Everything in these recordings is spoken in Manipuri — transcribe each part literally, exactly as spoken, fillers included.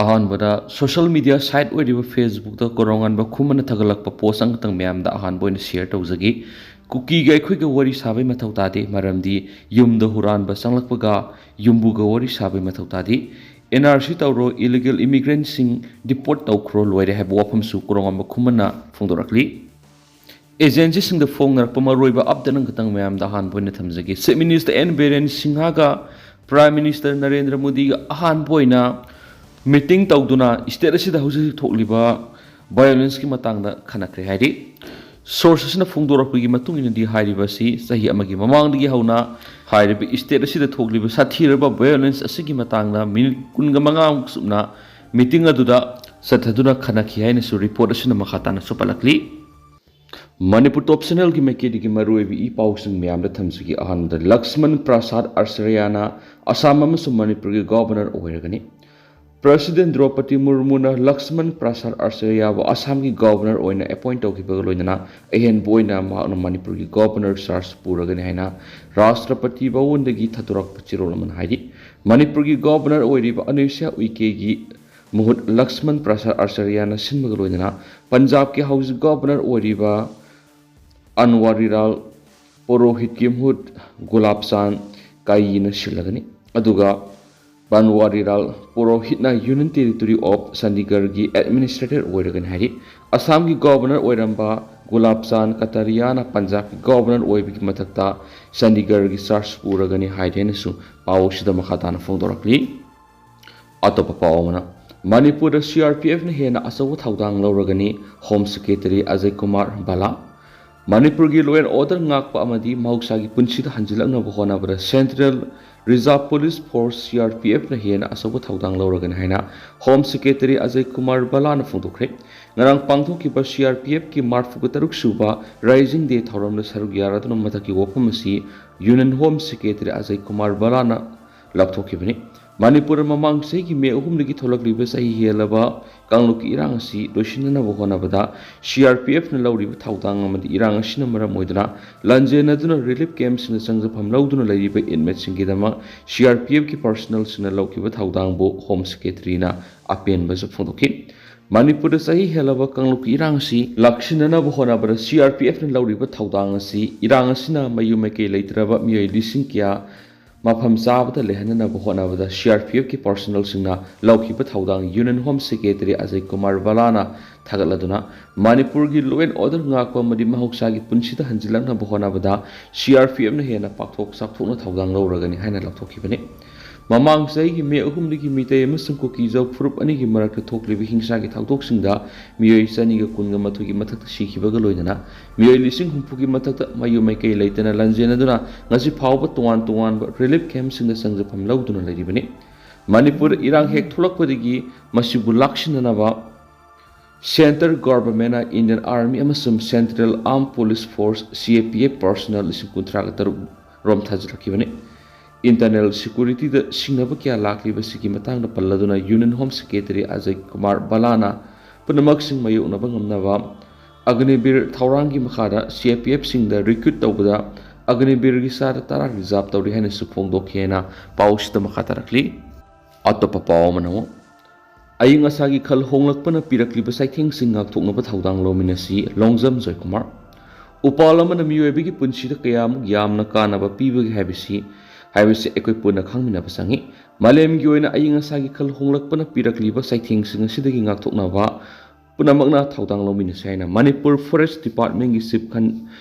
ꯑꯍꯥꯟꯕꯗ social media site ꯑꯣꯏꯔꯤꯕ Facebookꯇ ꯀꯣꯔꯣꯉꯥꯟꯕ ꯈꯨꯃꯟꯅ ꯊꯥꯒꯠꯂꯛꯄ post ꯑꯃꯈꯛꯇꯪ ꯃꯌꯥꯝꯗ ꯑꯍꯥꯟꯕ ꯑꯣꯏꯅ share ꯇꯧꯖꯒꯦ꯫ "ꯀꯨꯀꯤꯒ ꯑꯩꯈꯣꯏꯒ ꯋꯥꯔꯤ ꯁꯥꯕꯩ ꯃꯊꯧ ꯇꯥꯗꯦ, ꯃꯔꯝꯗꯤ ꯌꯨꯝꯗ ꯍꯨꯔꯥꯟꯕ ꯆꯪꯂꯛꯄꯒ ꯌꯨꯝꯕꯨꯒ ꯋꯥꯔꯤ ꯁꯥꯕꯩ ꯃꯊꯧ ꯇꯥꯗꯦ꯫ NRC ꯇꯧꯔꯣ, illegal immigrantꯁꯤꯡ deport ꯇꯧꯈ꯭ꯔꯣ, ꯂꯣꯏꯔꯦ" ꯍꯥꯏꯕ ꯋꯥꯐꯝꯁꯨ ꯀꯣꯔꯣꯉꯥꯟꯕ ꯈꯨꯃꯟꯅ ꯐꯣꯡꯗꯣꯔꯛꯂꯤ꯫ Agencyꯁꯤꯡꯗ ꯐꯣꯡꯅꯔꯛꯄ ꯃꯔꯨꯑꯣꯏꯕ update ꯑꯃꯈꯛꯇꯪ ꯃꯌꯥꯝꯗ ꯑꯍꯥꯟꯕ ꯑꯣꯏꯅ ꯊꯝꯖꯒꯦ꯫ Chief Minister N Biren ꯁꯤꯡꯍꯒ Prime Minister Narendra ꯃꯣꯗꯤꯒ ꯑꯍꯥꯟꯕ ꯑꯣꯏꯅ meeting ꯇꯧꯗꯨꯅ state ꯑꯁꯤꯗ ꯍꯧꯖꯤꯛ ꯍꯧꯖꯤꯛ ꯊꯣꯛꯂꯤꯕ violenceꯀꯤ ꯃꯇꯥꯡꯗ ꯈꯟꯅꯈ꯭ꯔꯦ ꯍꯥꯏꯔꯤ꯫ Source ꯑꯁꯤꯅ ꯐꯣꯡꯗꯣꯔꯛꯄꯒꯤ ꯃꯇꯨꯡ ꯏꯟꯅꯗꯤ ꯍꯥꯏꯔꯤꯕ ꯑꯁꯤ ꯆꯍꯤ ꯑꯃꯒꯤ ꯃꯃꯥꯡꯗꯒꯤ ꯍꯧꯅ ꯍꯥꯏꯔꯤꯕ state ꯑꯁꯤꯗ ꯊꯣꯛꯂꯤꯕ ꯁꯥꯊꯤꯔꯕ violence ꯑꯁꯤꯒꯤ ꯃꯇꯥꯡꯗ minute ꯀꯨꯟꯒ ꯃꯉꯥꯃꯨꯛ ꯆꯨꯞꯅ meeting ꯑꯗꯨꯗ ꯆꯠꯊꯗꯨꯅ ꯈꯟꯅꯈꯤ ꯍꯥꯏꯅꯁꯨ report ꯑꯁꯤꯅ ꯃꯈꯥ ꯇꯥꯅ ꯆꯨꯞꯄꯠꯂꯛꯂꯤ꯫ ꯃꯅꯤꯄꯨꯔ Top Channelꯒꯤ ꯃꯥꯏꯀꯩꯗꯒꯤ ꯃꯔꯨꯑꯣꯏꯕ ꯏ ꯄꯥꯎꯁꯤꯡ ꯃꯌꯥꯝꯗ ꯊꯝꯖꯒꯦ꯫ ꯑꯍꯥꯟꯕꯗ, ꯂꯛꯁꯃꯟ ꯄ꯭ꯔꯁꯥꯗ ꯑꯥꯆꯥꯔꯌꯥꯅ ꯑꯁꯥꯝ ꯑꯃꯁꯨꯡ ꯃꯅꯤꯄꯨꯔꯒꯤ governor ꯑꯣꯏꯔꯒꯅꯤ꯫ President ꯗ꯭ꯔꯧꯄꯗꯤ ꯃꯨꯔꯃꯨꯅ ꯂꯛꯁꯃꯟ ꯄ꯭ꯔꯁꯥꯗ ꯑꯥꯆꯥꯔꯌꯥꯕꯨ ꯑꯁꯥꯝꯒꯤ governor ꯑꯣꯏꯅ appoint ꯇꯧꯈꯤꯕꯒ ꯂꯣꯏꯅꯅ ꯑꯍꯦꯟꯕ ꯑꯣꯏꯅ ꯃꯍꯥꯛꯅ ꯃꯅꯤꯄꯨꯔꯒꯤ governor charge ꯄꯨꯔꯒꯅꯤ ꯍꯥꯏꯅ ꯔꯥꯁꯇ꯭ꯔꯄꯇꯤ ꯚꯋꯟꯗꯒꯤ ꯊꯥꯗꯣꯔꯛꯄ ꯆꯦꯔꯣꯜ ꯑꯃꯅ ꯍꯥꯏꯔꯤ꯫ ꯃꯅꯤꯄꯨꯔꯒꯤ governor ꯑꯣꯏꯔꯤꯕ ꯑꯅꯨꯁ꯭ꯌꯥ ꯎꯏꯀꯦꯒꯤ ꯃꯍꯨꯠ ꯂꯛꯁꯃꯟ ꯄ꯭ꯔꯁꯥꯗ ꯑꯥꯆꯥꯔꯌꯥꯅ ꯁꯤꯟꯕꯒ ꯂꯣꯏꯅꯅ ꯄꯟꯖꯥꯕꯀꯤ ꯍꯧꯖꯤꯛ governor ꯑꯣꯏꯔꯤꯕ ꯑꯟꯋꯥꯔꯤꯂꯥꯜ ꯄꯨꯔꯣꯍꯤꯠꯀꯤ ꯃꯍꯨꯠ ꯒꯨꯂꯥꯕ ꯆꯥꯟꯗ ꯀꯥꯏꯌꯤꯅ ꯁꯤꯜꯂꯒꯅꯤ꯫ ꯑꯗꯨꯒ Banwarilal ꯄꯨꯔꯣꯍꯤꯠꯅ Union Territory of ꯆꯥꯟꯗꯤꯒꯔꯒꯤ administrator ꯑꯣꯏꯔꯒꯅꯤ ꯍꯥꯏꯔꯤ꯫ ꯑꯁꯥꯝꯒꯤ governor ꯑꯣꯏꯔꯝꯕ ꯒꯨꯂꯥꯕ ꯆꯥꯟꯗ ꯀꯇꯥꯔꯤꯌꯥꯅ ꯄꯟꯖꯥꯕꯀꯤ governor ꯑꯣꯏꯕꯒꯤ ꯃꯊꯛꯇ ꯆꯥꯟꯗꯤꯒꯔꯒꯤ charge ꯄꯨꯔꯒꯅꯤ ꯍꯥꯏꯔꯦꯅꯁꯨ ꯄꯥꯎ ꯑꯁꯤꯗ ꯃꯈꯥ ꯇꯥꯅ ꯐꯣꯡꯗꯣꯔꯛꯂꯤ꯫ ꯑꯇꯣꯞꯄ ꯄꯥꯎ ꯑꯃꯅ, ꯃꯅꯤꯄꯨꯔꯗ CRPFꯅ ꯍꯦꯟꯅ ꯑꯆꯧꯕ ꯊꯧꯗꯥꯡ ꯂꯧꯔꯒꯅꯤ, Home Secretary ꯑꯖꯌ ꯀꯨꯃꯥꯔ ꯚꯜꯂꯥ꯫ ꯃꯅꯤꯄꯨꯔꯒꯤ law and order ꯉꯥꯛꯄ ꯑꯃꯗꯤ ꯃꯍꯧꯁꯥꯒꯤ ꯄꯨꯟꯁꯤꯗ ꯍꯟꯖꯤꯜꯂꯛꯅꯕ ꯍꯣꯠꯅꯕꯗ Central Reserve Police Force, CRPFꯅ ꯍꯦꯟꯅ ꯑꯆꯧꯕ ꯊꯧꯗꯥꯡ ꯂꯧꯔꯒꯅꯤ ꯍꯥꯏꯅ Home Secretary ꯑꯖꯌ ꯀꯨꯃꯥꯔ ꯚꯜꯂꯥꯅ ꯐꯣꯡꯗꯣꯛꯈ꯭ꯔꯦ꯫ ꯉꯔꯥꯡ ꯄꯥꯡꯊꯣꯛꯈꯤꯕ CRPFꯀꯤ ꯃꯔꯐꯨꯒ ꯇꯔꯨꯛ ꯁꯨꯕ Rising Day ꯊꯧꯔꯝꯗ ꯁꯔꯨꯛ ꯌꯥꯔꯗꯨꯅ ꯃꯊꯛꯀꯤ ꯋꯥꯐꯝ ꯑꯁꯤ Union Home Secretary Ajay Kumar ꯚꯜꯂꯥꯅ ꯂꯥꯎꯊꯣꯛꯈꯤꯕꯅꯤ꯫ ꯃꯅꯤꯄꯨꯔꯗ ꯃꯃꯥꯡ ꯆꯍꯤꯒꯤ ꯃꯦ ꯑꯍꯨꯝꯗꯒꯤ ꯊꯣꯛꯂꯛꯂꯤꯕ ꯆꯍꯤ ꯍꯦꯜꯂꯕ ꯀꯥꯡꯂꯨꯞꯀꯤ ꯏꯔꯥꯡ ꯑꯁꯤ ꯂꯣꯏꯁꯤꯟꯅꯅꯕ ꯍꯣꯠꯅꯕꯗ ꯁꯤ ꯑꯥꯔ ꯄꯤ ꯑꯦꯐꯅ ꯂꯧꯔꯤꯕ ꯊꯧꯗꯥꯡ ꯑꯃꯗꯤ ꯏꯔꯥꯡ ꯑꯁꯤꯅ ꯃꯔꯝ ꯑꯣꯏꯗꯨꯅ ꯂꯥꯟꯖꯦꯟꯅꯗꯨꯅ ꯔꯤꯂꯤꯐ ꯀꯦꯝꯞꯁꯤꯡꯗ ꯆꯪꯖꯐꯝ ꯂꯧꯗꯨꯅ ꯂꯩꯔꯤꯕ ꯏꯟꯃꯦꯠꯁꯤꯡꯒꯤꯗꯃꯛ ꯁꯤ ꯑꯥꯔ ꯄꯤ ꯑꯦꯐꯀꯤ ꯄꯔꯁꯅꯦꯜꯁꯤꯡꯅ ꯂꯧꯈꯤꯕ ꯊꯧꯗꯥꯡꯕꯨ ꯍꯣꯝ ꯁꯦꯀ꯭ꯔꯦꯇꯔꯤꯅ ꯑꯄꯦꯟꯕꯁꯨ ꯐꯣꯡꯗꯣꯛꯈꯤ꯫ ꯃꯅꯤꯄꯨꯔꯗ ꯆꯍꯤ ꯍꯦꯜꯂꯕ ꯀꯥꯡꯂꯨꯞꯀꯤ ꯏꯔꯥꯡ ꯑꯁꯤ ꯂꯥꯛꯁꯤꯟꯅꯅꯕ ꯍꯣꯠꯅꯕꯗ ꯁꯤ ꯑꯥꯔ ꯄꯤ ꯑꯦꯐꯅ ꯂꯧꯔꯤꯕ ꯊꯧꯗꯥꯡ ꯑꯁꯤ ꯏꯔꯥꯡ ꯑꯁꯤꯅ ꯃꯌꯨꯝ ꯃꯩꯀꯩ ꯂꯩꯇ꯭ꯔꯕ ꯃꯤꯑꯣꯏ ꯂꯤꯁꯤꯡ ꯀꯌꯥ ꯃꯐꯝ ꯆꯥꯕꯗ ꯂꯩꯍꯟꯅꯅꯕ ꯍꯣꯠꯅꯕꯗ ꯁꯤ ꯑꯥꯔ ꯄꯤ ꯑꯦꯐꯀꯤ ꯄꯔꯁꯅꯦꯜꯁꯤꯡꯅ ꯂꯧꯈꯤꯕ ꯊꯧꯗꯥꯡ union home secretary Ajay Kumar ꯕꯂꯥꯅ ꯊꯥꯒꯠꯂꯗꯨꯅ, ꯃꯅꯤꯄꯨꯔꯒꯤ law and order ꯉꯥꯛꯄ ꯑꯃꯗꯤ ꯃꯍꯧꯁꯥꯒꯤ ꯄꯨꯟꯁꯤꯗ ꯍꯟꯖꯤꯜꯂꯛꯅꯕ ꯍꯣꯠꯅꯕꯗ ꯁꯤ ꯑꯥꯔ ꯄꯤ ꯑꯦꯐꯅ ꯍꯦꯟꯅ ꯄꯥꯛꯊꯣꯛ ꯆꯥꯎꯊꯣꯛꯅ ꯊꯧꯗꯥꯡ ꯂꯧꯔꯒꯅꯤ ꯍꯥꯏꯅ ꯂꯥꯎꯊꯣꯛꯈꯤꯕꯅꯤ꯫ ꯃꯃꯥꯡ ꯆꯍꯤꯒꯤ ꯃꯦ ꯑꯍꯨꯝꯗꯒꯤ ꯃꯤꯇꯩ ꯑꯃꯁꯨꯡ ꯀꯨꯀꯤꯖꯧ ꯐꯨꯔꯨꯞ ꯑꯅꯤꯒꯤ ꯃꯔꯛꯇ ꯊꯣꯛꯂꯤꯕ ꯍꯤꯡꯁꯥꯒꯤ ꯊꯧꯗꯣꯛꯁꯤꯡꯗ ꯃꯤꯑꯣꯏ ꯆꯅꯤꯒ ꯀꯨꯟꯒ ꯃꯥꯊꯣꯏꯒꯤ ꯃꯊꯛꯇ ꯁꯤꯈꯤꯕꯒ ꯂꯣꯏꯅꯅ ꯃꯤꯑꯣꯏ ꯂꯤꯁꯤꯡ ꯍꯨꯝꯐꯨꯒꯤ ꯃꯊꯛꯇ ꯃꯌꯨꯝ ꯃꯩꯀꯩ ꯂꯩꯇꯅ ꯂꯥꯟꯖꯦꯟꯅꯗꯨꯅ ꯉꯁꯤ ꯐꯥꯎꯕ ꯇꯣꯉꯥꯟ ꯇꯣꯉꯥꯟꯕ ꯔꯤꯂꯤꯐ ꯀꯦꯝꯞꯁꯤꯡꯗ ꯆꯪꯖꯐꯝ ꯂꯧꯗꯨꯅ ꯂꯩꯔꯤꯕꯅꯤ꯫ ꯃꯅꯤꯄꯨꯔꯗ ꯏꯔꯥꯡ ꯍꯦꯛ ꯊꯣꯛꯂꯛꯄꯗꯒꯤ ꯃꯁꯤꯕꯨ ꯂꯥꯛꯁꯤꯟꯅꯅꯕ ꯁꯦꯟꯇꯔ ꯒꯣꯚꯔꯟꯃꯦꯟꯠꯅ ꯏꯟꯗꯤꯌꯟ ꯑꯥꯔꯃꯤ ꯑꯃꯁꯨꯡ ꯁꯦꯟꯇ꯭ꯔꯦꯜ ꯑꯥꯔꯝ ꯄꯨꯂꯤꯁ ꯐꯣꯔꯁ, ꯁꯤ ꯑꯦ ꯄꯤ ꯑꯦꯐ, ꯄꯔꯁꯅꯦꯜ ꯂꯤꯁꯤꯡ ꯀꯨꯟꯊ꯭ꯔꯥꯒ ꯇꯔꯨꯛ ꯔꯣꯝ ꯊꯥꯖꯤꯜꯂꯛꯈꯤꯕꯅꯤ꯫ ꯏꯟꯇꯔꯅꯦꯜ ꯁꯦꯀ꯭ꯌꯨꯔꯤꯇꯤꯗ ꯁꯤꯡꯅꯕ ꯀꯌꯥ ꯂꯥꯛꯂꯤꯕꯁꯤꯒꯤ ꯃꯇꯥꯡꯗ ꯄꯜꯂꯗꯨꯅ union home secretary Ajay Kumar ꯕꯂꯥꯅ ꯄꯨꯝꯅꯃꯛꯁꯤꯡ ꯃꯥꯌꯣꯛꯅꯕ ꯉꯝꯅꯕ ꯑꯒꯅꯤꯕꯤꯔ ꯊꯧꯔꯥꯡꯒꯤ ꯃꯈꯥꯗ ꯁꯤ ꯑꯦ ꯄꯤ ꯑꯦꯐꯁꯤꯡꯗ ꯔꯤꯀ꯭ꯔꯨꯠ ꯇꯧꯕꯗ ꯑꯒꯅꯤꯕꯤꯔꯒꯤ ꯆꯥꯗ ꯇꯔꯥ ꯔꯤꯖꯥꯔꯚ ꯇꯧꯔꯤ ꯍꯥꯏꯅꯁꯨ ꯐꯣꯡꯗꯣꯛꯈꯤ ꯍꯥꯏꯅ ꯄꯥꯎꯁꯤꯗ ꯃꯈꯥ ꯇꯥꯔꯛꯂꯤ꯫ ꯑꯇꯣꯞꯄ ꯄꯥꯎ ꯑꯃꯅ ꯑꯃꯨꯛ ꯑꯏꯪ ꯑꯁꯥꯒꯤ ꯈꯜ ꯍꯣꯡꯂꯛꯄꯅ ꯄꯤꯔꯛꯂꯤꯕ ꯆꯩꯊꯦꯡꯁꯤꯡ ꯉꯥꯛꯊꯣꯛꯅꯕ ꯊꯧꯗꯥꯡ ꯂꯧꯃꯤꯟꯅꯁꯤ, ꯂꯣꯡꯖꯝ ꯖꯣꯏꯀꯨꯃꯥꯔ꯫ ꯎꯄꯥꯜ ꯑꯃꯅ ꯃꯤꯑꯣꯏꯕꯒꯤ ꯄꯨꯟꯁꯤꯗ ꯀꯌꯥꯃꯨꯛ ꯌꯥꯝꯅ ꯀꯥꯟꯅꯕ ꯄꯤꯕꯒꯦ ꯍꯥꯏꯕꯁꯤ, ꯍꯥꯏꯕꯁꯤ ꯑꯩꯈꯣꯏ ꯄꯨꯟꯅ ꯈꯪꯃꯤꯟꯅꯕ ꯆꯪꯏ꯫ ꯃꯥꯂꯦꯝꯒꯤ ꯑꯣꯏꯅ ꯑꯏꯪ ꯑꯁꯥꯒꯤ ꯈꯜ ꯍꯣꯡꯂꯛꯄꯅ ꯄꯤꯔꯛꯂꯤꯕ ꯆꯩꯊꯦꯡꯁꯤꯡ ꯑꯁꯤꯗꯒꯤ ꯉꯥꯛꯊꯣꯛꯅꯕ ꯄꯨꯝꯅꯃꯛꯅ ꯊꯧꯗꯥꯡ ꯂꯧꯃꯤꯟꯅꯁꯤ ꯍꯥꯏꯅ ꯃꯅꯤꯄꯨꯔ ꯐꯣꯔꯦꯁ ꯗꯤꯄꯥꯔꯠꯃꯦꯟꯒꯤ ꯆꯤꯐ ꯀꯟ-,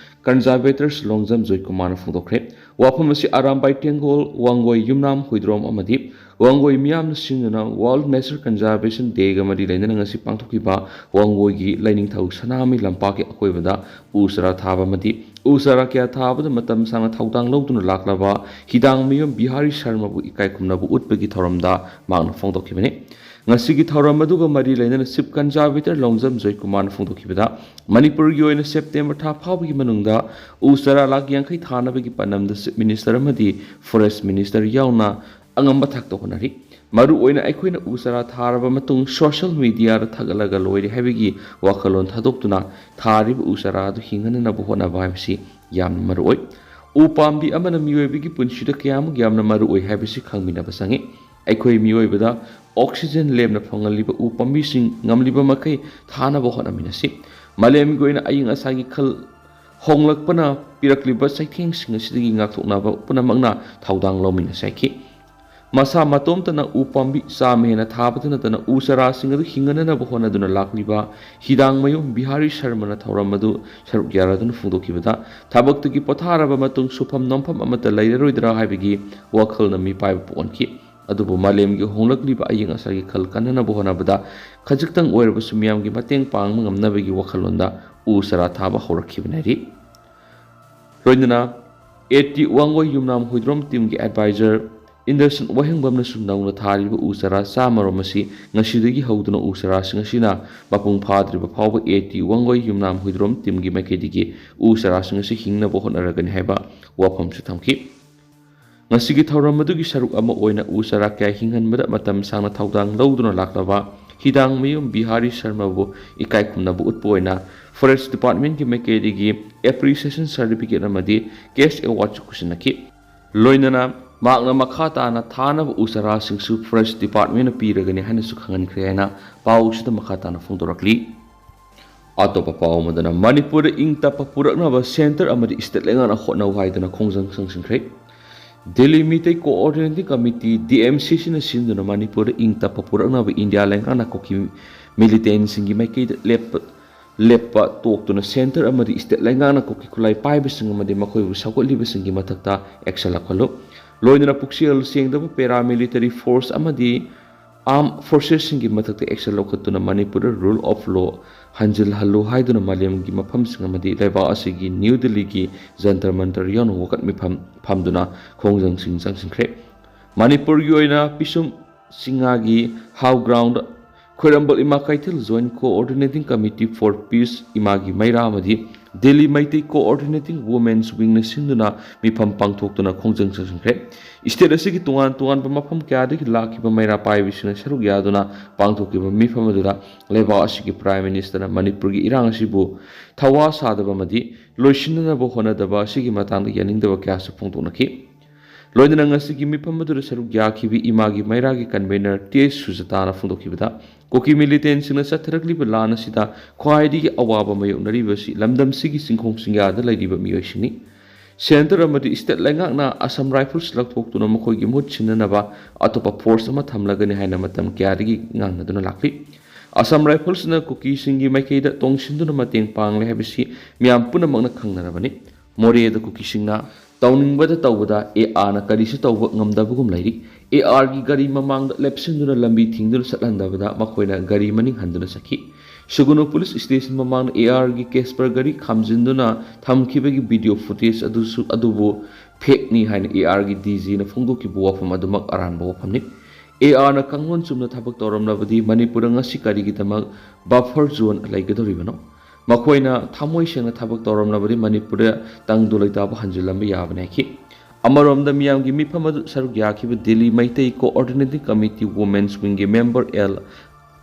ꯀꯟꯖꯥꯔꯕꯦꯇꯔꯁ ꯂꯣꯡꯖꯝ ꯖꯣꯏꯀꯨꯃꯥꯔꯅ ꯐꯣꯡꯗꯣꯛꯈ꯭ꯔꯦ꯫ ꯋꯥꯐꯝ ꯑꯁꯤ ꯑꯔꯥꯝꯕꯥꯏ ꯇꯦꯡꯒꯣꯜ, ꯋꯥꯡꯒꯣꯏ ꯌꯨꯝꯅꯥꯝ ꯍꯨꯏꯗ꯭ꯔꯣꯝ ꯑꯃꯗꯤ ꯋꯥꯡꯒꯣꯏ ꯃꯤꯌꯥꯝꯅ ꯁꯤꯡꯅꯅ World Nature Conservation Dayꯒ ꯃꯔꯤ ꯂꯩꯅꯅ ꯉꯁꯤ ꯄꯥꯡꯊꯣꯛꯈꯤꯕ ꯋꯥꯡꯒꯣꯏꯒꯤ ꯂꯥꯏꯅꯤꯡꯊꯧ ꯁꯅꯥꯃꯍꯤ ꯂꯝꯄꯥꯛꯀꯤ ꯑꯀꯣꯏꯕꯗ ꯎ ꯆꯥꯔꯥ ꯊꯥꯕ ꯑꯃꯗꯤ ꯎ ꯆꯥꯔꯥ ꯀꯌꯥ ꯊꯥꯕꯗ ꯃꯇꯝ ꯁꯥꯡꯅ ꯊꯧꯗꯥꯡ ꯂꯧꯗꯨꯅ ꯂꯥꯛꯂꯕ ꯍꯤꯗꯥꯡꯃꯌꯨꯝ ꯕꯤꯍꯥꯔꯤ ꯁꯔꯃꯕꯨ ꯏꯀꯥꯏ ꯈꯨꯝꯅꯕ ꯎꯠꯄꯒꯤ ꯊꯧꯔꯝꯗ ꯃꯍꯥꯛꯅ ꯐꯣꯡꯗꯣꯛꯈꯤꯕꯅꯤ꯫ ꯉꯁꯤꯒꯤ ꯊꯧꯔꯝ ꯑꯗꯨꯒ ꯃꯔꯤ ꯂꯩꯅꯅ ꯆꯤꯐ ꯀꯟꯖꯥꯔꯕꯦꯇꯔ ꯂꯣꯡꯖꯝ ꯖꯣꯏꯀꯨꯃꯥꯔꯅ ꯐꯣꯡꯗꯣꯛꯈꯤꯕꯗ, ꯃꯅꯤꯄꯨꯔꯒꯤ ꯑꯣꯏꯅ ꯁꯦꯞꯇꯦꯝꯕꯔ ꯊꯥ ꯐꯥꯎꯕꯒꯤ ꯃꯅꯨꯡꯗ ꯎ ꯆꯥꯔꯥ ꯂꯥꯈ ꯌꯥꯡꯈꯩ ꯊꯥꯅꯕꯒꯤ ꯄꯥꯟꯗꯝꯗ ꯆꯤꯐ ꯃꯤꯅꯤꯁꯇꯔ ꯑꯃꯗꯤ ꯐꯣꯔꯦꯁ ꯃꯤꯅꯤꯁꯇꯔ ꯌꯥꯎꯅ ꯑꯉꯝꯕ ꯊꯥꯛꯇ ꯍꯣꯠꯅꯔꯤ꯫ ꯃꯔꯨꯑꯣꯏꯅ ꯑꯩꯈꯣꯏꯅ ꯎ ꯆꯥꯔꯥ ꯊꯥꯔꯕ ꯃꯇꯨꯡ social media ꯗ ꯊꯥꯒꯠꯂꯒ ꯂꯣꯏꯔꯦ ꯍꯥꯏꯕꯒꯤ ꯋꯥꯈꯜꯂꯣꯟ ꯊꯥꯗꯣꯛꯇꯨꯅ ꯊꯥꯔꯤꯕ ꯎ ꯆꯥꯔꯥ ꯑꯗꯨ ꯍꯤꯡꯍꯟꯅꯅꯕ ꯍꯣꯠꯅꯕ ꯍꯥꯏꯕꯁꯤ ꯌꯥꯝꯅ ꯃꯔꯨꯑꯣꯏ꯫ ꯎ ꯄꯥꯝꯕꯤ ꯑꯃꯅ ꯃꯤꯑꯣꯏꯕꯒꯤ ꯄꯨꯟꯁꯤꯗ ꯀꯌꯥꯃꯨꯛ ꯌꯥꯝꯅ ꯃꯔꯨꯑꯣꯏ ꯍꯥꯏꯕꯁꯤ ꯈꯪꯃꯤꯟꯅꯕ ꯆꯪꯏ꯫ ꯑꯩꯈꯣꯏ ꯃꯤꯑꯣꯏꯕꯗ oxygen ꯂꯦꯝꯅ ꯐꯪꯍꯜꯂꯤꯕ ꯎ ꯄꯥꯝꯕꯤꯁꯤꯡ ꯉꯝꯂꯤꯕ ꯃꯈꯩ ꯊꯥꯅꯕ ꯍꯣꯠꯅꯃꯤꯟꯅꯁꯤ꯫ ꯃꯥꯂꯦꯝꯒꯤ ꯑꯣꯏꯅ ꯑꯏꯪ ꯑꯁꯥꯒꯤ ꯈꯜ ꯍꯣꯡꯂꯛꯄꯅ ꯄꯤꯔꯛꯂꯤꯕ ꯆꯩꯊꯦꯡꯁꯤꯡ ꯑꯁꯤꯗꯒꯤ ꯉꯥꯛꯊꯣꯛꯅꯕ ꯄꯨꯝꯅꯃꯛꯅ ꯊꯧꯗꯥꯡ ꯂꯧꯃꯤꯟꯅꯁꯤ ꯍꯥꯏꯈꯤ꯫ ꯃꯁꯥ ꯃꯇꯣꯝꯇꯅ ꯎ ꯄꯥꯝꯕꯤ ꯆꯥꯝꯃ ꯍꯦꯟꯅ ꯊꯥꯕꯇ ꯅꯠꯇꯅ ꯎ ꯆꯥꯔꯥꯁꯤꯡ ꯑꯗꯨ ꯍꯤꯡꯒꯅꯅꯕ ꯍꯣꯠꯅꯗꯨꯅ ꯂꯥꯛꯂꯤꯕ ꯍꯤꯗꯥꯡꯃꯌꯨꯝ ꯕꯤꯍꯥꯔꯤ ꯁꯔꯃꯅ ꯊꯧꯔꯝ ꯑꯗꯨ ꯁꯔꯨꯛ ꯌꯥꯔꯗꯨꯅ ꯐꯣꯡꯗꯣꯛꯈꯤꯕꯗ, ꯊꯕꯛꯇꯒꯤ ꯄꯣꯊꯥꯔꯕ ꯃꯇꯨꯡ ꯁꯨꯐꯝ ꯅꯣꯝꯐꯝ ꯑꯃꯠꯇ ꯂꯩꯔꯔꯣꯏꯗ꯭ꯔꯥ ꯍꯥꯏꯕꯒꯤ ꯋꯥꯈꯜꯅ ꯃꯤꯄꯥꯏꯕ ꯄꯣꯛꯍꯟꯈꯤ꯫ ꯑꯗꯨꯕꯨ ꯃꯥꯂꯦꯝꯒꯤ ꯍꯣꯡꯂꯛꯂꯤꯕ ꯑꯏꯪ ꯑꯁꯥꯒꯤ ꯈꯜ ꯀꯟꯅꯅꯕ ꯍꯣꯠꯅꯕꯗ ꯈꯖꯤꯛꯇꯪ ꯑꯣꯏꯔꯕꯁꯨ ꯃꯤꯌꯥꯝꯒꯤ ꯃꯇꯦꯡ ꯄꯥꯡꯕ ꯉꯝꯅꯕꯒꯤ ꯋꯥꯈꯜꯂꯣꯟꯗ ꯎ ꯆꯥꯔꯥ ꯊꯥꯕ ꯍꯧꯔꯛꯈꯤꯕꯅꯤ ꯍꯥꯏꯔꯤ꯫ ꯂꯣꯏꯅꯅ A T Wangoi Yumnam Huidrom team ꯒꯤ advisor ꯏꯟꯗꯔꯁꯟ ꯋꯥꯍꯦꯡꯕꯝꯅꯁꯨ ꯅꯧꯅ ꯊꯥꯔꯤꯕ ꯎ ꯆꯥꯔꯥ ꯆꯥꯝꯃꯔꯣꯝ ꯑꯁꯤ ꯉꯁꯤꯗꯒꯤ ꯍꯧꯗꯨꯅ ꯎ ꯆꯥꯔꯥꯁꯤꯡ ꯑꯁꯤꯅ ꯃꯄꯨꯡ ꯐꯥꯗ꯭ꯔꯤꯕ ꯐꯥꯎꯕ A T Wangoi Yumnam Huidrom team ꯒꯤ ꯃꯥꯏꯀꯩꯗꯒꯤ ꯎ ꯆꯥꯔꯥꯁꯤꯡ ꯑꯁꯤ ꯍꯤꯡꯅꯕ ꯍꯣꯠꯅꯔꯒꯅꯤ ꯍꯥꯏꯕ ꯋꯥꯐꯝꯁꯨ ꯊꯝꯈꯤ꯫ ꯉꯁꯤꯒꯤ ꯊꯧꯔꯝ ꯑꯗꯨꯒꯤ ꯁꯔꯨꯛ ꯑꯃ ꯑꯣꯏꯅ ꯎ ꯆꯥꯔꯥ ꯀꯌꯥ ꯍꯤꯡꯍꯟꯕꯗ ꯃꯇꯝ ꯁꯥꯡꯅ ꯊꯧꯗꯥꯡ ꯂꯧꯗꯨꯅ ꯂꯥꯛꯂꯕ ꯍꯤꯗꯥꯡꯃꯌꯨꯝ ꯕꯤꯍꯥꯔꯤ ꯁꯔꯃꯕꯨ ꯏꯀꯥꯏ ꯈꯨꯝꯅꯕ ꯎꯠꯄ ꯑꯣꯏꯅ Forest Department ꯀꯤ ꯃꯥꯏꯀꯩꯗꯒꯤ appreciation certificate ꯑꯃꯗꯤ cash award ꯁꯨ ꯈꯨꯠꯁꯤꯟꯅꯈꯤ꯫ ꯂꯣꯏꯅꯅ ꯃꯍꯥꯛꯅ ꯃꯈꯥ ꯇꯥꯅ ꯊꯥꯅꯕ ꯎ ꯆꯥꯔꯥꯁꯤꯡꯁꯨ Forest Department ꯅ ꯄꯤꯔꯒꯅꯤ ꯍꯥꯏꯅꯁꯨ ꯈꯪꯍꯟꯈ꯭ꯔꯦ ꯍꯥꯏꯅ ꯄꯥꯎꯁꯤꯗ ꯃꯈꯥ ꯇꯥꯅ ꯐꯣꯡꯗꯣꯔꯛꯂꯤ꯫ ꯑꯇꯣꯞꯄ ꯄꯥꯎ ꯑꯃꯗꯅ, ꯃꯅꯤꯄꯨꯔꯗ ꯏꯪ ꯇꯞꯄ ꯄꯨꯔꯛꯅꯕ centre ꯑꯃꯗꯤ state ꯂꯩꯉꯥꯛꯅ ꯍꯣꯠꯅꯧ ꯍꯥꯏꯗꯨꯅ ꯈꯣꯡꯖꯪ ꯆꯪꯁꯤꯟꯈ꯭ꯔꯦ꯫ Delhi Meitei Coordinating Committee, D M C ꯁꯤꯅ ꯁꯤꯟꯗꯨꯅ ꯃꯅꯤꯄꯨꯔꯗ ꯏꯪ ꯇꯞꯄ ꯄꯨꯔꯛꯅꯕ ꯏꯟꯗꯤꯌꯥ ꯂꯩꯉꯥꯛꯅ ꯀꯨꯀꯤ militant ꯁꯤꯡꯒꯤ ꯃꯥꯏꯀꯩꯗ ꯂꯦꯞꯄ, ꯂꯦꯞꯄ ꯇꯣꯛꯇꯨꯅ centre ꯑꯃꯗꯤ state ꯂꯩꯉꯥꯛꯅ ꯀꯨꯀꯤ ꯈꯨꯠꯂꯥꯏ ꯄꯥꯏꯕꯁꯤꯡ ꯑꯃꯗꯤ ꯃꯈꯣꯏꯕꯨ ꯁꯧꯒꯠꯂꯤꯕꯁꯤꯡꯒꯤ ꯃꯊꯛꯇ action ꯂꯧꯈꯠꯂꯨ꯫ ꯂꯣꯏꯅꯅ ꯄꯨꯛꯆꯦꯜ ꯁꯦꯡꯗꯕ paramilitary force ꯑꯃꯗꯤ armed forces ꯁꯤꯡꯒꯤ ꯃꯊꯛꯇ action ꯂꯧꯈꯠꯇꯨꯅ ꯃꯅꯤꯄꯨꯔꯗ rule of law ꯍꯟꯖꯤꯜꯍꯜꯂꯨ ꯍꯥꯏꯗꯨꯅ ꯃꯥꯂꯦꯝꯒꯤ ꯃꯐꯝꯁꯤꯡ ꯑꯃꯗꯤ ꯂꯩꯕꯥꯛ ꯑꯁꯤꯒꯤ ꯅ꯭ꯌꯨ ꯗꯤꯜꯂꯤꯒꯤ ꯖꯟꯇꯔ ꯃꯟꯇꯔ ꯌꯥꯎꯅ ꯋꯥꯀꯠ ꯃꯤꯐꯝ ꯐꯝꯗꯨꯅ ꯈꯣꯡꯖꯪꯁꯤꯡ ꯆꯪꯁꯤꯟꯈ꯭ꯔꯦ꯫ ꯃꯅꯤꯄꯨꯔꯒꯤ ꯑꯣꯏꯅ ꯄꯤꯁꯨꯝ ꯁꯤꯡꯉꯥꯒꯤ ꯍꯥꯎ ground, ꯈ꯭ꯋꯥꯏꯔꯝꯕꯟ ꯏꯃꯥ ꯀꯩꯊꯦꯜ Joint Coordinating Committee for Peace, ꯏꯃꯥꯒꯤ ꯃꯩꯔꯥ ꯑꯃꯗꯤ ꯗꯦꯜꯂꯤ ꯃꯩꯇꯩ ꯀꯣꯑꯣꯔꯗꯤꯅꯦꯇꯤꯡ ꯋꯨꯃꯦꯟꯁ ꯋꯤꯡꯅ ꯁꯤꯟꯗꯨꯅ ꯃꯤꯐꯝ ꯄꯥꯡꯊꯣꯛꯇꯨꯅ ꯈꯣꯡꯖꯪ ꯆꯪꯁꯤꯟꯈ꯭ꯔꯦ꯫ ꯁ꯭ꯇꯦꯠ ꯑꯁꯤꯒꯤ ꯇꯣꯉꯥꯟ ꯇꯣꯉꯥꯟꯕ ꯃꯐꯝ ꯀꯌꯥꯗꯒꯤ ꯂꯥꯛꯈꯤꯕ ꯃꯩꯔꯥ ꯄꯥꯏꯕꯤꯁꯤꯡꯅ ꯁꯔꯨꯛ ꯌꯥꯗꯨꯅ ꯄꯥꯡꯊꯣꯛꯈꯤꯕ ꯃꯤꯐꯝ ꯑꯗꯨꯗ ꯂꯩꯕꯥꯛ ꯑꯁꯤꯒꯤ ꯄ꯭ꯔꯥꯏꯝ ꯃꯤꯅꯤꯁꯇꯔꯅ ꯃꯅꯤꯄꯨꯔꯒꯤ ꯏꯔꯥꯡ ꯑꯁꯤꯕꯨ ꯊꯋꯥ ꯁꯥꯗꯕ ꯑꯃꯗꯤ ꯂꯣꯏꯁꯤꯟꯅꯅꯕ ꯍꯣꯠꯅꯗꯕ ꯑꯁꯤꯒꯤ ꯃꯇꯥꯡꯗ ꯌꯥꯅꯤꯡꯗꯕ ꯀꯌꯥꯁꯨ ꯐꯣꯡꯗꯣꯛꯅꯈꯤ꯫ ꯂꯣꯏꯅꯅ ꯉꯁꯤꯒꯤ ꯃꯤꯐꯝ ꯑꯗꯨꯗ ꯁꯔꯨꯛ ꯌꯥꯈꯤꯕ ꯏꯃꯥꯒꯤ ꯃꯩꯔꯥꯒꯤ ꯀꯟꯚꯦꯅꯔ ꯇꯤ ꯑꯦꯁ ꯁꯨꯖꯇꯥꯅ ꯐꯣꯡꯗꯣꯛꯈꯤꯕꯗ, ꯀꯨꯀꯤ ꯃꯤꯂꯤꯇꯦꯟꯁꯤꯡꯅ ꯆꯠꯊꯔꯛꯂꯤꯕ ꯂꯥꯟ ꯑꯁꯤꯗ ꯈ꯭ꯋꯥꯏꯗꯒꯤ ꯑꯋꯥꯕ ꯃꯥꯌꯣꯛꯅꯔꯤꯕꯁꯤ ꯂꯝꯗꯝꯁꯤꯒꯤ ꯆꯤꯡꯈꯣꯡ ꯆꯤꯡꯌꯥꯗ ꯂꯩꯔꯤꯕ ꯃꯤꯑꯣꯏꯁꯤꯡꯅꯤ꯫ ꯁꯦꯟꯇꯔ ꯑꯃꯗꯤ ꯁ꯭ꯇꯦꯠ ꯂꯩꯉꯥꯛꯅ ꯑꯁꯥꯝ ꯔꯥꯏꯐꯜꯁ ꯂꯧꯊꯣꯛꯇꯨꯅ ꯃꯈꯣꯏꯒꯤ ꯃꯍꯨꯠ ꯁꯤꯟꯅꯅꯕ ꯑꯇꯣꯞꯄ ꯐꯣꯔꯁ ꯑꯃ ꯊꯝꯂꯒꯅꯤ ꯍꯥꯏꯅ ꯃꯇꯝ ꯀꯌꯥꯗꯒꯤ ꯉꯥꯡꯅꯗꯨꯅ ꯂꯥꯛꯂꯤ꯫ ꯑꯁꯥꯝ ꯔꯥꯏꯐꯜꯁꯅ ꯀꯨꯀꯤꯁꯤꯡꯒꯤ ꯃꯥꯏꯀꯩꯗ ꯇꯣꯡꯁꯤꯟꯗꯨꯅ ꯃꯇꯦꯡ ꯄꯥꯡꯂꯦ ꯍꯥꯏꯕꯁꯤ ꯃꯤꯌꯥꯝ ꯄꯨꯝꯅꯃꯛꯅ ꯈꯪꯅꯔꯕꯅꯤ꯫ ꯃꯣꯔꯦꯗ ꯀꯨꯀꯤꯁꯤꯡꯅ ꯇꯧꯅꯤꯡꯕꯗ ꯇꯧꯕꯗ ꯑꯦ ꯑꯥꯔꯅ ꯀꯔꯤꯁꯨ ꯇꯧꯕ ꯉꯝꯗꯕꯒꯨꯝ ꯂꯩꯔꯤ꯫ ꯑꯦ ꯑꯥꯔꯒꯤ ꯒꯥꯔꯤ ꯃꯃꯥꯡꯗ ꯂꯦꯞꯁꯤꯟꯗꯨꯅ ꯂꯝꯕꯤ ꯊꯤꯡꯗꯨꯅ ꯆꯠꯍꯟꯗꯕꯗ ꯃꯈꯣꯏꯅ ꯒꯥꯔꯤ ꯃꯅꯤꯡ ꯍꯟꯗꯨꯅ ꯆꯠꯈꯤ꯫ ꯁꯨꯒꯨꯅꯨ ꯄꯨꯂꯤꯁ ꯁ꯭ꯇꯦꯁꯟ ꯃꯃꯥꯡꯗ ꯑꯦ ꯑꯥꯔꯒꯤ ꯀꯦꯁꯄꯔ ꯒꯥꯔꯤ ꯈꯥꯝꯖꯤꯟꯗꯨꯅ ꯊꯝꯈꯤꯕꯒꯤ ꯚꯤꯗꯤꯑꯣ ꯐꯨꯇꯦꯖ ꯑꯗꯨꯁꯨ, ꯑꯗꯨꯕꯨ ꯐꯦꯛꯅꯤ ꯍꯥꯏꯅ ꯑꯦ ꯑꯥꯔꯒꯤ ꯗꯤ ꯖꯤꯅ ꯐꯣꯡꯗꯣꯛꯈꯤꯕ ꯋꯥꯐꯝ ꯑꯗꯨꯃꯛ ꯑꯔꯥꯟꯕ ꯋꯥꯐꯝꯅꯤ꯫ ꯑꯦ ꯑꯥꯔꯅ ꯀꯥꯡꯂꯣꯟ ꯆꯨꯝꯅ ꯊꯕꯛ ꯇꯧꯔꯝꯂꯕꯗꯤ ꯃꯅꯤꯄꯨꯔꯗ ꯉꯁꯤ ꯀꯔꯤꯒꯤꯗꯃꯛ ꯕꯐꯔ ꯖꯣꯟ ꯂꯩꯒꯗꯧꯔꯤꯕꯅꯣ? ꯃꯈꯣꯏꯅ ꯊꯃꯣꯏ ꯁꯦꯡꯅ ꯊꯕꯛ ꯇꯧꯔꯝꯂꯕꯗꯤ ꯃꯅꯤꯄꯨꯔꯗ ꯇꯪꯗꯨ ꯂꯩꯇꯥꯕ ꯍꯟꯖꯤꯜꯂꯝꯕ ꯌꯥꯕꯅꯤ ꯍꯥꯏꯈꯤ꯫ ꯑꯃꯔꯣꯝꯗ ꯃꯤꯌꯥꯝꯒꯤ ꯃꯤꯐꯝ ꯑꯗꯨ ꯁꯔꯨꯛ ꯌꯥꯈꯤꯕ Delhi Meitei coordinating committee women's wing member L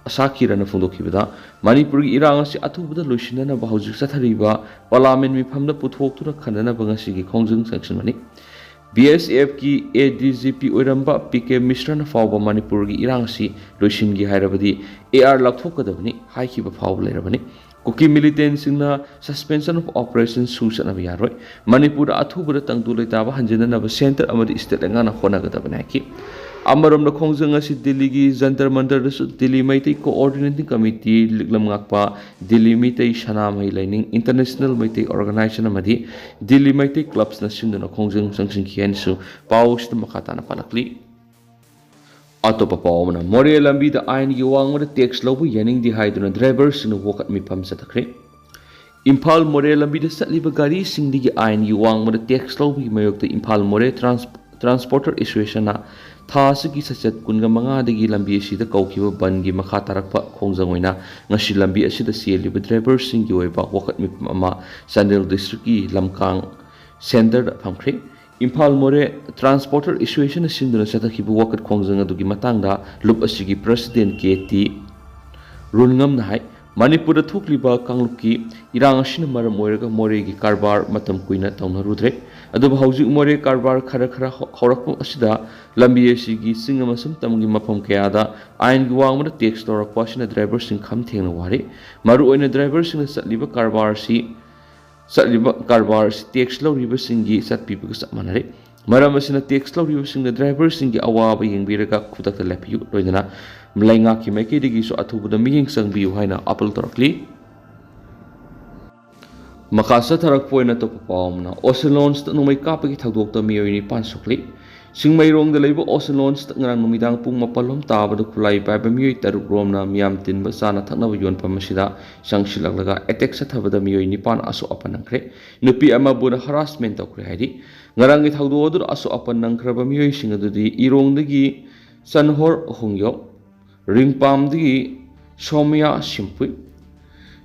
ꯑꯁꯥꯀꯤꯔꯅ ꯐꯣꯡꯗꯣꯛꯈꯤꯕꯗ, ꯃꯅꯤꯄꯨꯔꯒꯤ ꯏꯔꯥꯡ ꯑꯁꯤ ꯑꯊꯨꯕꯗ ꯂꯣꯏꯁꯤꯟꯅꯅꯕ ꯍꯧꯖꯤꯛ ꯆꯠꯊꯔꯤꯕ ꯄꯥꯔꯂꯥꯃꯦꯟ ꯃꯤꯐꯝꯗ ꯄꯨꯊꯣꯛꯇꯨꯅ ꯈꯟꯅꯅꯕ ꯉꯁꯤꯒꯤ ꯈꯣꯡꯖꯪ ꯆꯪꯁꯤꯟꯕꯅꯤ꯫ ꯕꯤ ꯑꯦꯁ ꯑꯦꯐꯀꯤ ꯑꯦ ꯗꯤ ꯖꯤ ꯄꯤ ꯑꯣꯏꯔꯝꯕ ꯄꯤ ꯀꯦ ꯃꯤꯁ꯭ꯔꯅ ꯐꯥꯎꯕ ꯃꯅꯤꯄꯨꯔꯒꯤ ꯏꯔꯥꯡ ꯑꯁꯤ ꯂꯣꯏꯁꯤꯟꯒꯦ ꯍꯥꯏꯔꯕꯗꯤ ꯑꯦ ꯑꯥꯔ ꯂꯧꯊꯣꯛꯀꯗꯕꯅꯤ ꯍꯥꯏꯈꯤꯕ ꯐꯥꯎꯕ ꯂꯩꯔꯕꯅꯤ꯫ ꯀꯨꯀꯤ ꯃꯤꯂꯤꯇꯦꯟꯁꯤꯡꯅ Suspension of Operation ꯁꯨ ꯆꯠꯅꯕ ꯌꯥꯔꯣꯏ꯫ ꯃꯅꯤꯄꯨꯔꯗ ꯑꯊꯨꯕꯗ ꯇꯪꯗꯨ ꯂꯩꯇꯥꯕ ꯍꯟꯖꯤꯟꯅꯅꯕ ꯁꯦꯟꯇꯔ ꯑꯃꯗꯤ ꯁ꯭ꯇꯦꯠ ꯂꯩꯉꯥꯛꯅ ꯍꯣꯠꯅꯒꯗꯕꯅꯤ ꯍꯥꯏꯈꯤ꯫ ꯑꯃꯔꯣꯝꯗ ꯈꯣꯡꯖꯪ ꯑꯁꯤ ꯗꯤꯜꯂꯤꯒꯤ ꯖꯟꯇꯔ ꯃꯟꯇꯔꯗꯁꯨ ꯗꯤꯜꯂꯤ ꯃꯩꯇꯩ ꯀꯣꯑꯣꯔꯗꯤꯅꯦꯇꯤꯡ ꯀꯃꯤꯇꯤ, ꯂꯤꯛꯂꯝ ꯉꯥꯛꯄ ꯗꯤꯜꯂꯤ ꯃꯩꯇꯩ ꯁꯅꯥꯃꯍꯤ ꯂꯥꯏꯅꯤꯡ, ꯏꯟꯇꯔꯅꯦꯁꯅꯦꯜ ꯃꯩꯇꯩ ꯑꯣꯔꯒꯅꯥꯏꯖꯦꯁꯟ ꯑꯃꯗꯤ ꯗꯤꯜꯂꯤ ꯃꯩꯇꯩ ꯀ꯭ꯂꯕꯁꯅ ꯁꯤꯟꯗꯨꯅ ꯈꯣꯡꯖꯪ ꯆꯪꯁꯤꯟꯈꯤ ꯍꯥꯏꯅꯁꯨ ꯄꯥꯎ ꯑꯁꯤꯗ ꯃꯈꯥ ꯇꯥꯅ ꯄꯜꯂꯛꯂꯤ꯫ ꯑꯇꯣꯞꯄ ꯄꯥꯎ ꯑꯃꯅ, ꯃꯣꯔꯦ ꯂꯝꯕꯤꯗ ꯑꯥꯏꯟꯒꯤ ꯋꯥꯡꯃꯗ ꯇꯦꯛꯁ ꯂꯧꯕ ꯌꯥꯅꯤꯡꯗꯦ ꯍꯥꯏꯗꯨꯅ ꯗ꯭ꯔꯥꯏꯚꯔꯁꯤꯡꯅ ꯋꯥꯀꯠ ꯃꯤꯐꯝ ꯆꯠꯊꯈ꯭ꯔꯦ꯫ ꯏꯝꯐꯥꯜ ꯃꯣꯔꯦ ꯂꯝꯕꯤꯗ ꯆꯠꯂꯤꯕ ꯒꯥꯔꯤꯁꯤꯡꯗꯒꯤ ꯑꯥꯏꯟꯒꯤ ꯋꯥꯡꯃꯗ ꯇꯦꯛꯁ ꯂꯧꯕꯒꯤ ꯃꯥꯌꯣꯛꯇ ꯏꯝꯐꯥꯜ ꯃꯣꯔꯦ ꯇ꯭ꯔꯥꯟꯁ-, ꯇ꯭ꯔꯥꯟꯁꯄꯣꯔꯇꯔ ꯑꯦꯁꯣꯁꯤꯌꯦꯁꯟꯅ ꯊꯥ ꯑꯁꯤꯒꯤ ꯁꯆꯦꯠ ꯀꯨꯟꯒ ꯃꯉꯥꯗꯒꯤ ꯂꯝꯕꯤ ꯑꯁꯤꯗ ꯀꯧꯈꯤꯕ ꯕꯟꯒꯤ ꯃꯈꯥ ꯇꯥꯔꯛꯄ ꯈꯣꯡꯖꯪ ꯑꯣꯏꯅ ꯉꯁꯤ ꯂꯝꯕꯤ ꯑꯁꯤꯗ ꯆꯦꯜꯂꯤꯕ ꯗ꯭ꯔꯥꯏꯚꯔꯁꯤꯡꯒꯤ ꯑꯣꯏꯕ ꯋꯥꯀꯠ ꯃꯤꯐꯝ ꯑꯃ ꯆꯥꯟꯗꯦꯜ ꯗꯤꯁꯇ꯭ꯔꯤꯛꯀꯤ ꯂꯝꯀꯥꯡ ꯁꯦꯟꯇꯔꯗ ꯐꯝꯈ꯭ꯔꯦ꯫ ꯏꯝꯐꯥꯜ ꯃꯣꯔꯦ ꯇ꯭ꯔꯥꯟꯁꯄꯣꯔꯇꯔ ꯑꯦꯁꯣꯁꯤꯌꯦꯁꯟꯅ ꯁꯤꯟꯗꯨꯅ ꯆꯠꯊꯈꯤꯕ ꯋꯥꯀꯠ ꯈꯣꯡꯖꯪ ꯑꯗꯨꯒꯤ ꯃꯇꯥꯡꯗ ꯂꯨꯞ ꯑꯁꯤꯒꯤ ꯄ꯭ꯔꯁꯤꯗꯦꯟ ꯀꯦ ꯇꯤ ꯔꯨꯟꯉꯝꯅ ꯍꯥꯏ, ꯃꯅꯤꯄꯨꯔꯗ ꯊꯣꯛꯂꯤꯕ ꯀꯥꯡꯂꯨꯞꯀꯤ ꯏꯔꯥꯡ ꯑꯁꯤꯅ ꯃꯔꯝ ꯑꯣꯏꯔꯒ ꯃꯣꯔꯦꯒꯤ ꯀꯔꯕꯥꯔ ꯃꯇꯝ ꯀꯨꯏꯅ ꯇꯧꯅꯔꯨꯗ꯭ꯔꯦ꯫ ꯑꯗꯨꯕꯨ ꯍꯧꯖꯤꯛ ꯃꯣꯔꯦ ꯀꯔꯕꯥꯔ ꯈꯔ ꯈꯔ ꯍꯧ-, ꯍꯧꯔꯛꯄ ꯑꯁꯤꯗ ꯂꯝꯕꯤ ꯑꯁꯤꯒꯤ ꯆꯤꯡ ꯑꯃꯁꯨꯡ ꯇꯝꯒꯤ ꯃꯐꯝ ꯀꯌꯥꯗ ꯑꯥꯏꯟꯒꯤ ꯋꯥꯡꯃꯗ ꯇꯦꯛꯁ ꯂꯧꯔꯛꯄ ꯑꯁꯤꯅ ꯗ꯭ꯔꯥꯏꯚꯔꯁꯤꯡ ꯈꯝ ꯊꯦꯡꯅ ꯋꯥꯔꯦ꯫ ꯃꯔꯨꯑꯣꯏꯅ ꯗ꯭ꯔꯥꯏꯚꯔꯁꯤꯡꯅ ꯆꯠꯂꯤꯕ ꯀꯔꯕꯥꯔ ꯑꯁꯤ ꯆꯠꯂꯤꯕ ꯀꯔꯕꯥꯔ ꯑꯁꯤ ꯇꯦꯛꯁ ꯂꯧꯔꯤꯕꯁꯤꯡꯒꯤ ꯆꯠꯄꯤꯕꯒ ꯆꯞ ꯃꯥꯟꯅꯔꯦ꯫ ꯃꯔꯝ ꯑꯁꯤꯅ ꯇꯦꯛꯁ ꯂꯧꯔꯤꯕꯁꯤꯡꯅ ꯗ꯭ꯔꯥꯏꯚꯔꯁꯤꯡꯒꯤ ꯑꯋꯥꯕ ꯌꯦꯡꯕꯤꯔꯒ ꯈꯨꯗꯛꯇ ꯂꯦꯞꯄꯤꯌꯨ, ꯂꯣꯏꯅꯅ ꯂꯩꯉꯥꯛꯀꯤ ꯃꯥꯏꯀꯩꯗꯒꯤꯁꯨ ꯑꯊꯨꯕꯗ ꯃꯤꯠꯌꯦꯡ ꯆꯪꯕꯤꯌꯨ ꯍꯥꯏꯅ ꯑꯥꯄꯤꯜ ꯇꯧꯔꯛꯂꯤ꯫ ꯃꯈꯥ ꯆꯠꯊꯔꯛꯄ ꯑꯣꯏꯅ ꯑꯇꯣꯞꯄ ꯄꯥꯎ ꯑꯃꯅ, ꯑꯣꯁꯤꯂꯣꯟꯁꯇ ꯅꯣꯡꯃꯩ ꯀꯥꯞꯄꯒꯤ ꯊꯧꯗꯣꯛꯇ ꯃꯤꯑꯣꯏ ꯅꯤꯄꯥꯟ ꯁꯣꯛꯂꯤ꯫ ꯆꯤꯡꯃꯩꯔꯣꯡꯗ ꯂꯩꯕ ꯑꯣꯁꯤꯂꯣꯟꯁꯇ ꯉꯔꯥꯡ ꯅꯨꯃꯤꯗꯥꯡ ꯄꯨꯡ ꯃꯥꯄꯜ ꯂꯣꯝ ꯇꯥꯕꯗ ꯈꯨꯠꯂꯥꯏ ꯄꯥꯏꯕ ꯃꯤꯑꯣꯏ ꯇꯔꯨꯛ ꯔꯣꯝꯅ ꯃꯤꯌꯥꯝ ꯇꯤꯟꯕ ꯆꯥꯅ ꯊꯛꯅꯕ ꯌꯣꯟꯐꯝ ꯑꯁꯤꯗ ꯆꯪꯁꯤꯜꯂꯛꯂꯒ ꯑꯦꯇꯦꯛ ꯆꯠꯊꯕꯗ ꯃꯤꯑꯣꯏ ꯅꯤꯄꯥꯟ ꯑꯁꯣꯛ ꯑꯄꯟ ꯅꯪꯈ꯭ꯔꯦ꯫ ꯅꯨꯄꯤ ꯑꯃꯕꯨꯅ ꯍꯔꯥꯁꯃꯦꯟ ꯇꯧꯈ꯭ꯔꯦ ꯍꯥꯏꯔꯤ꯫ ꯉꯔꯥꯡꯒꯤ ꯊꯧꯗꯣꯛ ꯑꯗꯨꯗ ꯑꯁꯣꯛ ꯑꯄꯟ ꯅꯪꯈ꯭ꯔꯕ ꯃꯤꯑꯣꯏꯁꯤꯡ ꯑꯗꯨꯗꯤ ꯏꯔꯣꯡꯗꯒꯤ ꯆꯟꯍꯣꯔ ꯍꯣꯡꯌꯣ, ꯔꯤꯡꯄꯥꯝꯗꯒꯤ ꯁꯣꯃꯤꯌꯥ ꯁꯤꯝꯄꯨꯏ,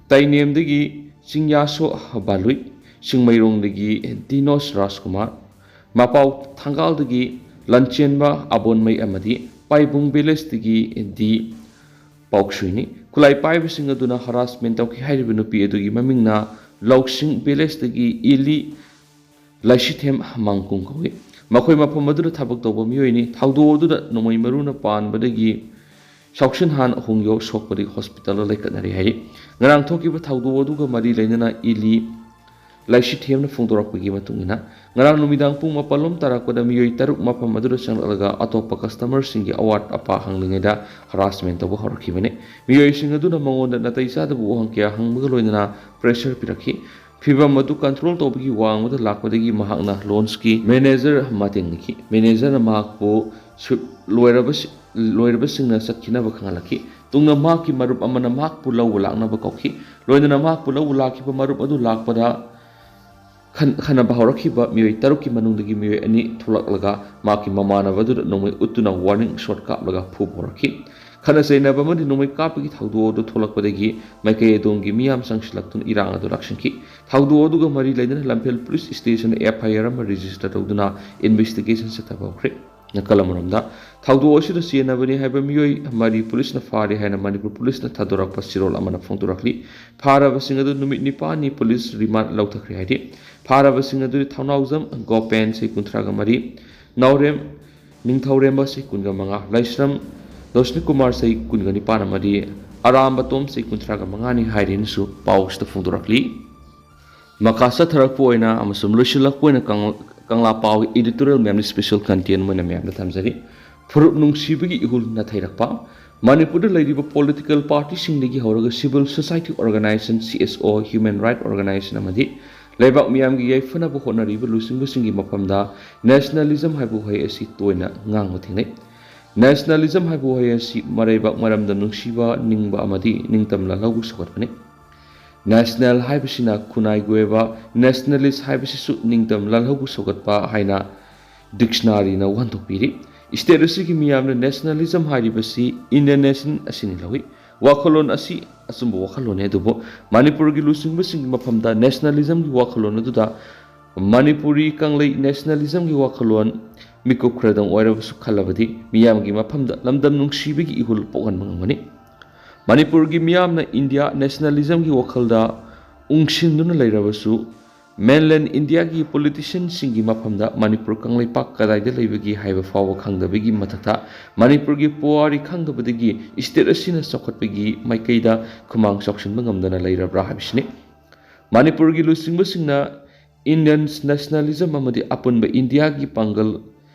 ꯇꯥꯏꯅꯦꯝꯗꯒꯤ ꯆꯤꯡꯌꯥꯁꯣ ꯕꯥꯂꯨꯏ, ꯆꯤꯡꯃꯩꯔꯣꯡꯗꯒꯤ ꯗꯤꯅꯣꯁ ꯔꯥꯖꯀꯨꯃꯥꯔ, ꯃꯄꯥꯎ ꯊꯪꯒꯥꯜꯗꯒꯤ ꯂꯟꯆꯦꯟꯕ ꯑꯕꯣꯟꯃꯩ ꯑꯃꯗꯤ ꯄꯥꯏꯕꯨꯡ ꯚꯤꯂꯦꯖꯇꯒꯤ ꯗꯤ ꯄꯥꯎꯁꯨꯏꯅꯤ꯫ ꯈꯨꯠꯂꯥꯏ ꯄꯥꯏꯕꯁꯤꯡ ꯑꯗꯨꯅ ꯍꯔꯥꯁꯃꯦꯟ ꯇꯧꯈꯤ ꯍꯥꯏꯔꯤꯕ ꯅꯨꯄꯤ ꯑꯗꯨꯒꯤ ꯃꯃꯤꯡꯅ ꯂꯧꯁꯤꯡ ꯚꯤꯂꯦꯖꯇꯒꯤ ꯏꯂꯤ ꯂꯥꯏꯁꯤꯊꯦꯝ ꯃꯥꯡꯀꯨꯡ ꯀꯧꯏ꯫ ꯃꯈꯣꯏ ꯃꯐꯝ ꯑꯗꯨꯗ ꯊꯕꯛ ꯇꯧꯕ ꯃꯤꯑꯣꯏꯅꯤ꯫ ꯊꯧꯗꯣꯛ ꯑꯗꯨꯗ ꯅꯣꯡꯃꯩ ꯃꯔꯨꯅ ꯄꯥꯟꯕꯗꯒꯤ ꯁꯥꯎꯁꯤꯟꯍꯥꯟ ꯍꯣꯡꯌꯣ ꯁꯣꯛꯄꯗꯒꯤ ꯍꯣꯁꯄꯤꯇꯥꯜꯗ ꯂꯩꯈꯠꯅꯔꯦ ꯍꯥꯏꯔꯤ꯫ ꯉꯔꯥꯡ ꯊꯣꯛꯈꯤꯕ ꯊꯧꯗꯣꯛ ꯑꯗꯨꯒ ꯃꯔꯤ ꯂꯩꯅꯅ ꯏꯂꯤ ꯂꯥꯏꯁꯤꯊꯦꯝꯅ ꯐꯣꯡꯗꯣꯔꯛꯄꯒꯤ ꯃꯇꯨꯡ ꯏꯟꯅ, ꯉꯔꯥꯡ ꯅꯨꯃꯤꯗꯥꯡ ꯄꯨꯡ ꯃꯥꯄꯜ ꯂꯣꯝ ꯇꯥꯔꯛꯄꯗ ꯃꯤꯑꯣꯏ ꯇꯔꯨꯛ ꯃꯐꯝ ꯑꯗꯨꯗ ꯆꯪꯂꯛꯂꯒ ꯑꯇꯣꯞꯄ ꯀꯁꯇꯃꯔꯁꯤꯡꯒꯤ ꯑꯋꯥꯠ ꯑꯄꯥ ꯍꯪꯂꯤꯉꯩꯗ ꯍꯔꯥꯁꯃꯦꯟ ꯇꯧꯕ ꯍꯧꯔꯛꯈꯤꯕꯅꯤ꯫ ꯃꯤꯑꯣꯏꯁꯤꯡ ꯑꯗꯨꯅ ꯃꯉꯣꯟꯗ ꯅꯥꯇꯩ ꯆꯥꯗꯕ ꯋꯥꯍꯪ ꯀꯌꯥ ꯍꯪꯕꯒ ꯂꯣꯏꯅꯅ ꯄ꯭ꯔꯦꯁꯔ ꯄꯤꯔꯛꯈꯤ꯫ ꯐꯤꯚꯝ ꯑꯗꯨ ꯀꯟꯇ꯭ꯔꯣꯜ ꯇꯧꯕꯒꯤ ꯋꯥꯡꯃꯗ ꯂꯥꯛꯄꯗꯒꯤ ꯃꯍꯥꯛꯅ ꯂꯣꯟꯁꯀꯤ ꯃꯦꯅꯦꯖꯔ ꯃꯇꯦꯡ ꯅꯤꯈꯤ꯫ ꯃꯦꯅꯦꯖꯔꯅ ꯃꯍꯥꯛꯄꯨ ꯁ꯭ꯋꯤꯞ ꯂꯣꯏꯔꯕꯁꯤ-, ꯂꯣꯏꯔꯕꯁꯤꯡꯅ ꯆꯠꯈꯤꯅꯕ ꯈꯪꯍꯜꯂꯛꯈꯤ꯫ ꯇꯨꯡꯗ ꯃꯍꯥꯛꯀꯤ ꯃꯔꯨꯞ ꯑꯃꯅ ꯃꯍꯥꯛꯄꯨ ꯂꯧꯕ ꯂꯥꯛꯅꯕ ꯀꯧꯈꯤ꯫ ꯂꯣꯏꯅꯅ ꯃꯍꯥꯛꯄꯨ ꯂꯧꯕ ꯂꯥꯛꯈꯤꯕ ꯃꯔꯨꯞ ꯑꯗꯨ ꯂꯥꯛꯄꯗ ꯈꯟ-, ꯈꯟꯅꯕ ꯍꯧꯔꯛꯈꯤꯕ ꯃꯤꯑꯣꯏ ꯇꯔꯨꯛꯀꯤ ꯃꯅꯨꯡꯗꯒꯤ ꯃꯤꯑꯣꯏ ꯑꯅꯤ ꯊꯣꯛꯂꯛꯂꯒ ꯃꯍꯥꯛꯀꯤ ꯃꯃꯥꯟꯅꯕꯗꯨꯗ ꯅꯣꯡꯃꯩ ꯎꯠꯇꯨꯅ warning shot ꯀꯥꯞꯂꯒ ꯐꯨꯕ ꯍꯧꯔꯛꯈꯤ꯫ ꯈꯠꯅ ꯆꯩꯅꯕ ꯑꯃꯗꯤ ꯅꯣꯡꯃꯩ ꯀꯥꯞꯄꯒꯤ ꯊꯧꯗꯣꯛ ꯑꯗꯨ ꯊꯣꯛꯂꯛꯄꯗꯒꯤ ꯃꯥꯏꯀꯩ ꯑꯗꯣꯝꯒꯤ ꯃꯤꯌꯥꯝ ꯆꯪꯁꯤꯜꯂꯛꯇꯨꯅ ꯏꯔꯥꯡ ꯑꯗꯨ ꯂꯥꯛꯁꯤꯟꯈꯤ꯫ ꯊꯧꯗꯣꯛ ꯑꯗꯨꯒ ꯃꯔꯤ ꯂꯩꯅꯅ ꯂꯝꯐꯦꯜ ꯄꯨꯂꯤꯁ ꯁ꯭ꯇꯦꯁꯟꯗ F I R ꯑꯃ register ꯇꯧꯗꯨꯅ investigation ꯆꯠꯊꯕ ꯍꯧꯈ꯭ꯔꯦ꯫ ꯅꯥꯀꯜ ꯑꯃꯔꯣꯝꯗ, ꯊꯧꯗꯣꯛ ꯑꯁꯤꯗ ꯆꯦꯟꯅꯕꯅꯤ ꯍꯥꯏꯕ ꯃꯤꯑꯣꯏ ꯃꯔꯤ ꯄꯨꯂꯤꯁꯅ ꯐꯥꯔꯦ ꯍꯥꯏꯅ ꯃꯅꯤꯄꯨꯔ ꯄꯨꯂꯤꯁꯅ ꯊꯥꯗꯣꯔꯛꯄ ꯆꯦꯔꯣꯜ ꯑꯃꯅ ꯐꯣꯡꯗꯣꯔꯛꯂꯤ꯫ ꯐꯥꯔꯕꯁꯤꯡ ꯑꯗꯨ ꯅꯨꯃꯤꯠ ꯅꯤꯄꯥꯟꯅꯤ ꯄꯨꯂꯤꯁ remand ꯂꯧꯊꯈ꯭ꯔꯦ ꯍꯥꯏꯔꯤ꯫ ꯐꯥꯔꯕꯁꯤꯡ ꯑꯗꯨꯗꯤ ꯊꯧꯅꯥꯎꯖꯝ ꯒꯣꯄꯦꯟ, ꯆꯍꯤ ꯀꯨꯟꯊ꯭ꯔꯥꯒ ꯃꯔꯤ, ꯅꯥꯎꯔꯦꯝ ꯅꯤꯡꯊꯧꯔꯦꯝꯕ, ꯆꯍꯤ ꯀꯨꯟꯒ ꯃꯉꯥ, ꯂꯥꯏꯁ꯭ꯔꯝ ꯂꯣꯁꯅꯤ ꯀꯨꯃꯥꯔ, ꯆꯍꯤ ꯀꯨꯟꯒ ꯅꯤꯄꯥꯟ ꯑꯃꯗꯤ ꯑꯔꯥꯝꯕꯇꯣꯝ, ꯆꯍꯤ ꯀꯨꯟꯊ꯭ꯔꯥꯒ ꯃꯉꯥꯅꯤ ꯍꯥꯏꯔꯦꯅꯁꯨ ꯄꯥꯎꯁꯤꯗ ꯐꯣꯡꯗꯣꯔꯛꯂꯤ꯫ ꯃꯈꯥ ꯆꯠꯊꯔꯛꯄ ꯑꯣꯏꯅ ꯑꯃꯁꯨꯡ ꯂꯣꯏꯁꯤꯜꯂꯛꯄ ꯑꯣꯏꯅ ꯀꯪ-, ꯀꯪꯂꯥ ꯄꯥꯎꯒꯤ editorial ꯃꯌꯥꯝꯗꯤ special content ꯑꯣꯏꯅ ꯃꯌꯥꯝꯗ ꯊꯝꯖꯔꯤ꯫ ꯐꯨꯔꯨꯞ ꯅꯨꯡꯁꯤꯕꯒꯤ ꯏꯍꯨꯜ ꯅꯥꯊꯩꯔꯛꯄ꯫ ꯃꯅꯤꯄꯨꯔꯗ ꯂꯩꯔꯤꯕ political partyꯁꯤꯡꯗꯒꯤ ꯍꯧꯔꯒ civil society organization, C S O, human right organization ꯑꯃꯗꯤ ꯂꯩꯕꯥꯛ ꯃꯤꯌꯥꯝꯒꯤ ꯌꯥꯏꯐꯅꯕ ꯍꯣꯠꯅꯔꯤꯕ ꯂꯨꯆꯤꯡꯕꯁꯤꯡꯒꯤ ꯃꯐꯝꯗ nationalism ꯍꯥꯏꯕ ꯋꯥꯍꯩ ꯑꯁꯤ ꯇꯣꯏꯅ ꯉꯥꯡꯕ ꯊꯦꯡꯅꯩ꯫ Nationalism ꯍꯥꯏꯕ ꯋꯥꯍꯩ ꯑꯁꯤ ꯃꯔꯩꯕꯥꯛ ꯃꯔꯝꯗ ꯅꯨꯡꯁꯤꯕ, ꯅꯤꯡꯕ ꯑꯃꯗꯤ ꯅꯤꯡꯇꯝ ꯂꯥꯜꯍꯧꯕ ꯁꯧꯒꯠꯄꯅꯤ꯫ National ꯍꯥꯏꯕꯁꯤꯅ ꯈꯨꯟꯅꯥꯏꯒꯤ ꯑꯣꯏꯕ, nationalist ꯍꯥꯏꯕꯁꯤꯁꯨ ꯅꯤꯡꯇꯝ ꯂꯥꯜꯍꯧꯕ ꯁꯧꯒꯠꯄ ꯍꯥꯏꯅ dictionaryꯅ ꯋꯥꯍꯟꯊꯣꯛ ꯄꯤꯔꯤ꯫ State ꯑꯁꯤꯒꯤ ꯃꯤꯌꯥꯝꯅ nationalism ꯍꯥꯏꯔꯤꯕꯁꯤ Indian nation ꯑꯁꯤꯅꯤ ꯂꯧꯏ꯫ ꯋꯥꯈꯜꯂꯣꯟ ꯑꯁꯤ ꯑꯆꯨꯝꯕ ꯋꯥꯈꯜꯂꯣꯟꯅꯤ, ꯑꯗꯨꯕꯨ ꯃꯅꯤꯄꯨꯔꯒꯤ ꯂꯨꯆꯤꯡꯕꯁꯤꯡꯒꯤ ꯃꯐꯝꯗ nationalismꯒꯤ ꯋꯥꯈꯜꯂꯣꯟ ꯑꯗꯨꯗ ꯃꯅꯤꯄꯨꯔꯤ ꯀꯪꯂꯩ nationalismꯒꯤ ꯋꯥꯈꯜꯂꯣꯟ ꯃꯤꯀꯨꯞ ꯈꯔꯗꯪ ꯑꯣꯏꯔꯕꯁꯨ ꯈꯜꯂꯕꯗꯤ ꯃꯤꯌꯥꯝꯒꯤ ꯃꯐꯝꯗ ꯂꯝꯗꯝ ꯅꯨꯡꯁꯤꯕꯒꯤ ꯏꯍꯨꯜ ꯄꯣꯛꯍꯟꯕ ꯉꯝꯒꯅꯤ꯫ ꯃꯅꯤꯄꯨꯔꯒꯤ ꯃꯤꯌꯥꯝꯅ India nationalismꯒꯤ ꯋꯥꯈꯜꯗ ꯎꯪꯁꯤꯟꯗꯨꯅ ꯂꯩꯔꯕꯁꯨ, mainland Indiaꯒꯤ politicianꯁꯤꯡꯒꯤ ꯃꯐꯝꯗ ꯃꯅꯤꯄꯨꯔ ꯀꯪꯂꯩꯄꯥꯛ ꯀꯗꯥꯏꯗ ꯂꯩꯕꯒꯦ ꯍꯥꯏꯕ ꯐꯥꯎꯕ ꯈꯪꯗꯕꯒꯤ ꯃꯊꯛꯇ, ꯃꯅꯤꯄꯨꯔꯒꯤ ꯄꯨꯋꯥꯔꯤ ꯈꯪꯗꯕꯗꯒꯤ state ꯑꯁꯤꯅ ꯆꯥꯎꯈꯠꯄꯒꯤ ꯃꯥꯏꯀꯩꯗ ꯈꯨꯃꯥꯡ ꯆꯥꯎꯁꯤꯟꯕ ꯉꯝꯗꯅ ꯂꯩꯔꯕ꯭ꯔꯥ ꯍꯥꯏꯕꯁꯤꯅꯤ꯫ ꯃꯅꯤꯄꯨꯔꯒꯤ ꯂꯨꯆꯤꯡꯕꯁꯤꯡꯅ Indian nationalism ꯑꯃꯗꯤ ꯑꯄꯨꯟꯕ Indiaꯒꯤ ꯄꯥꯡꯒꯜ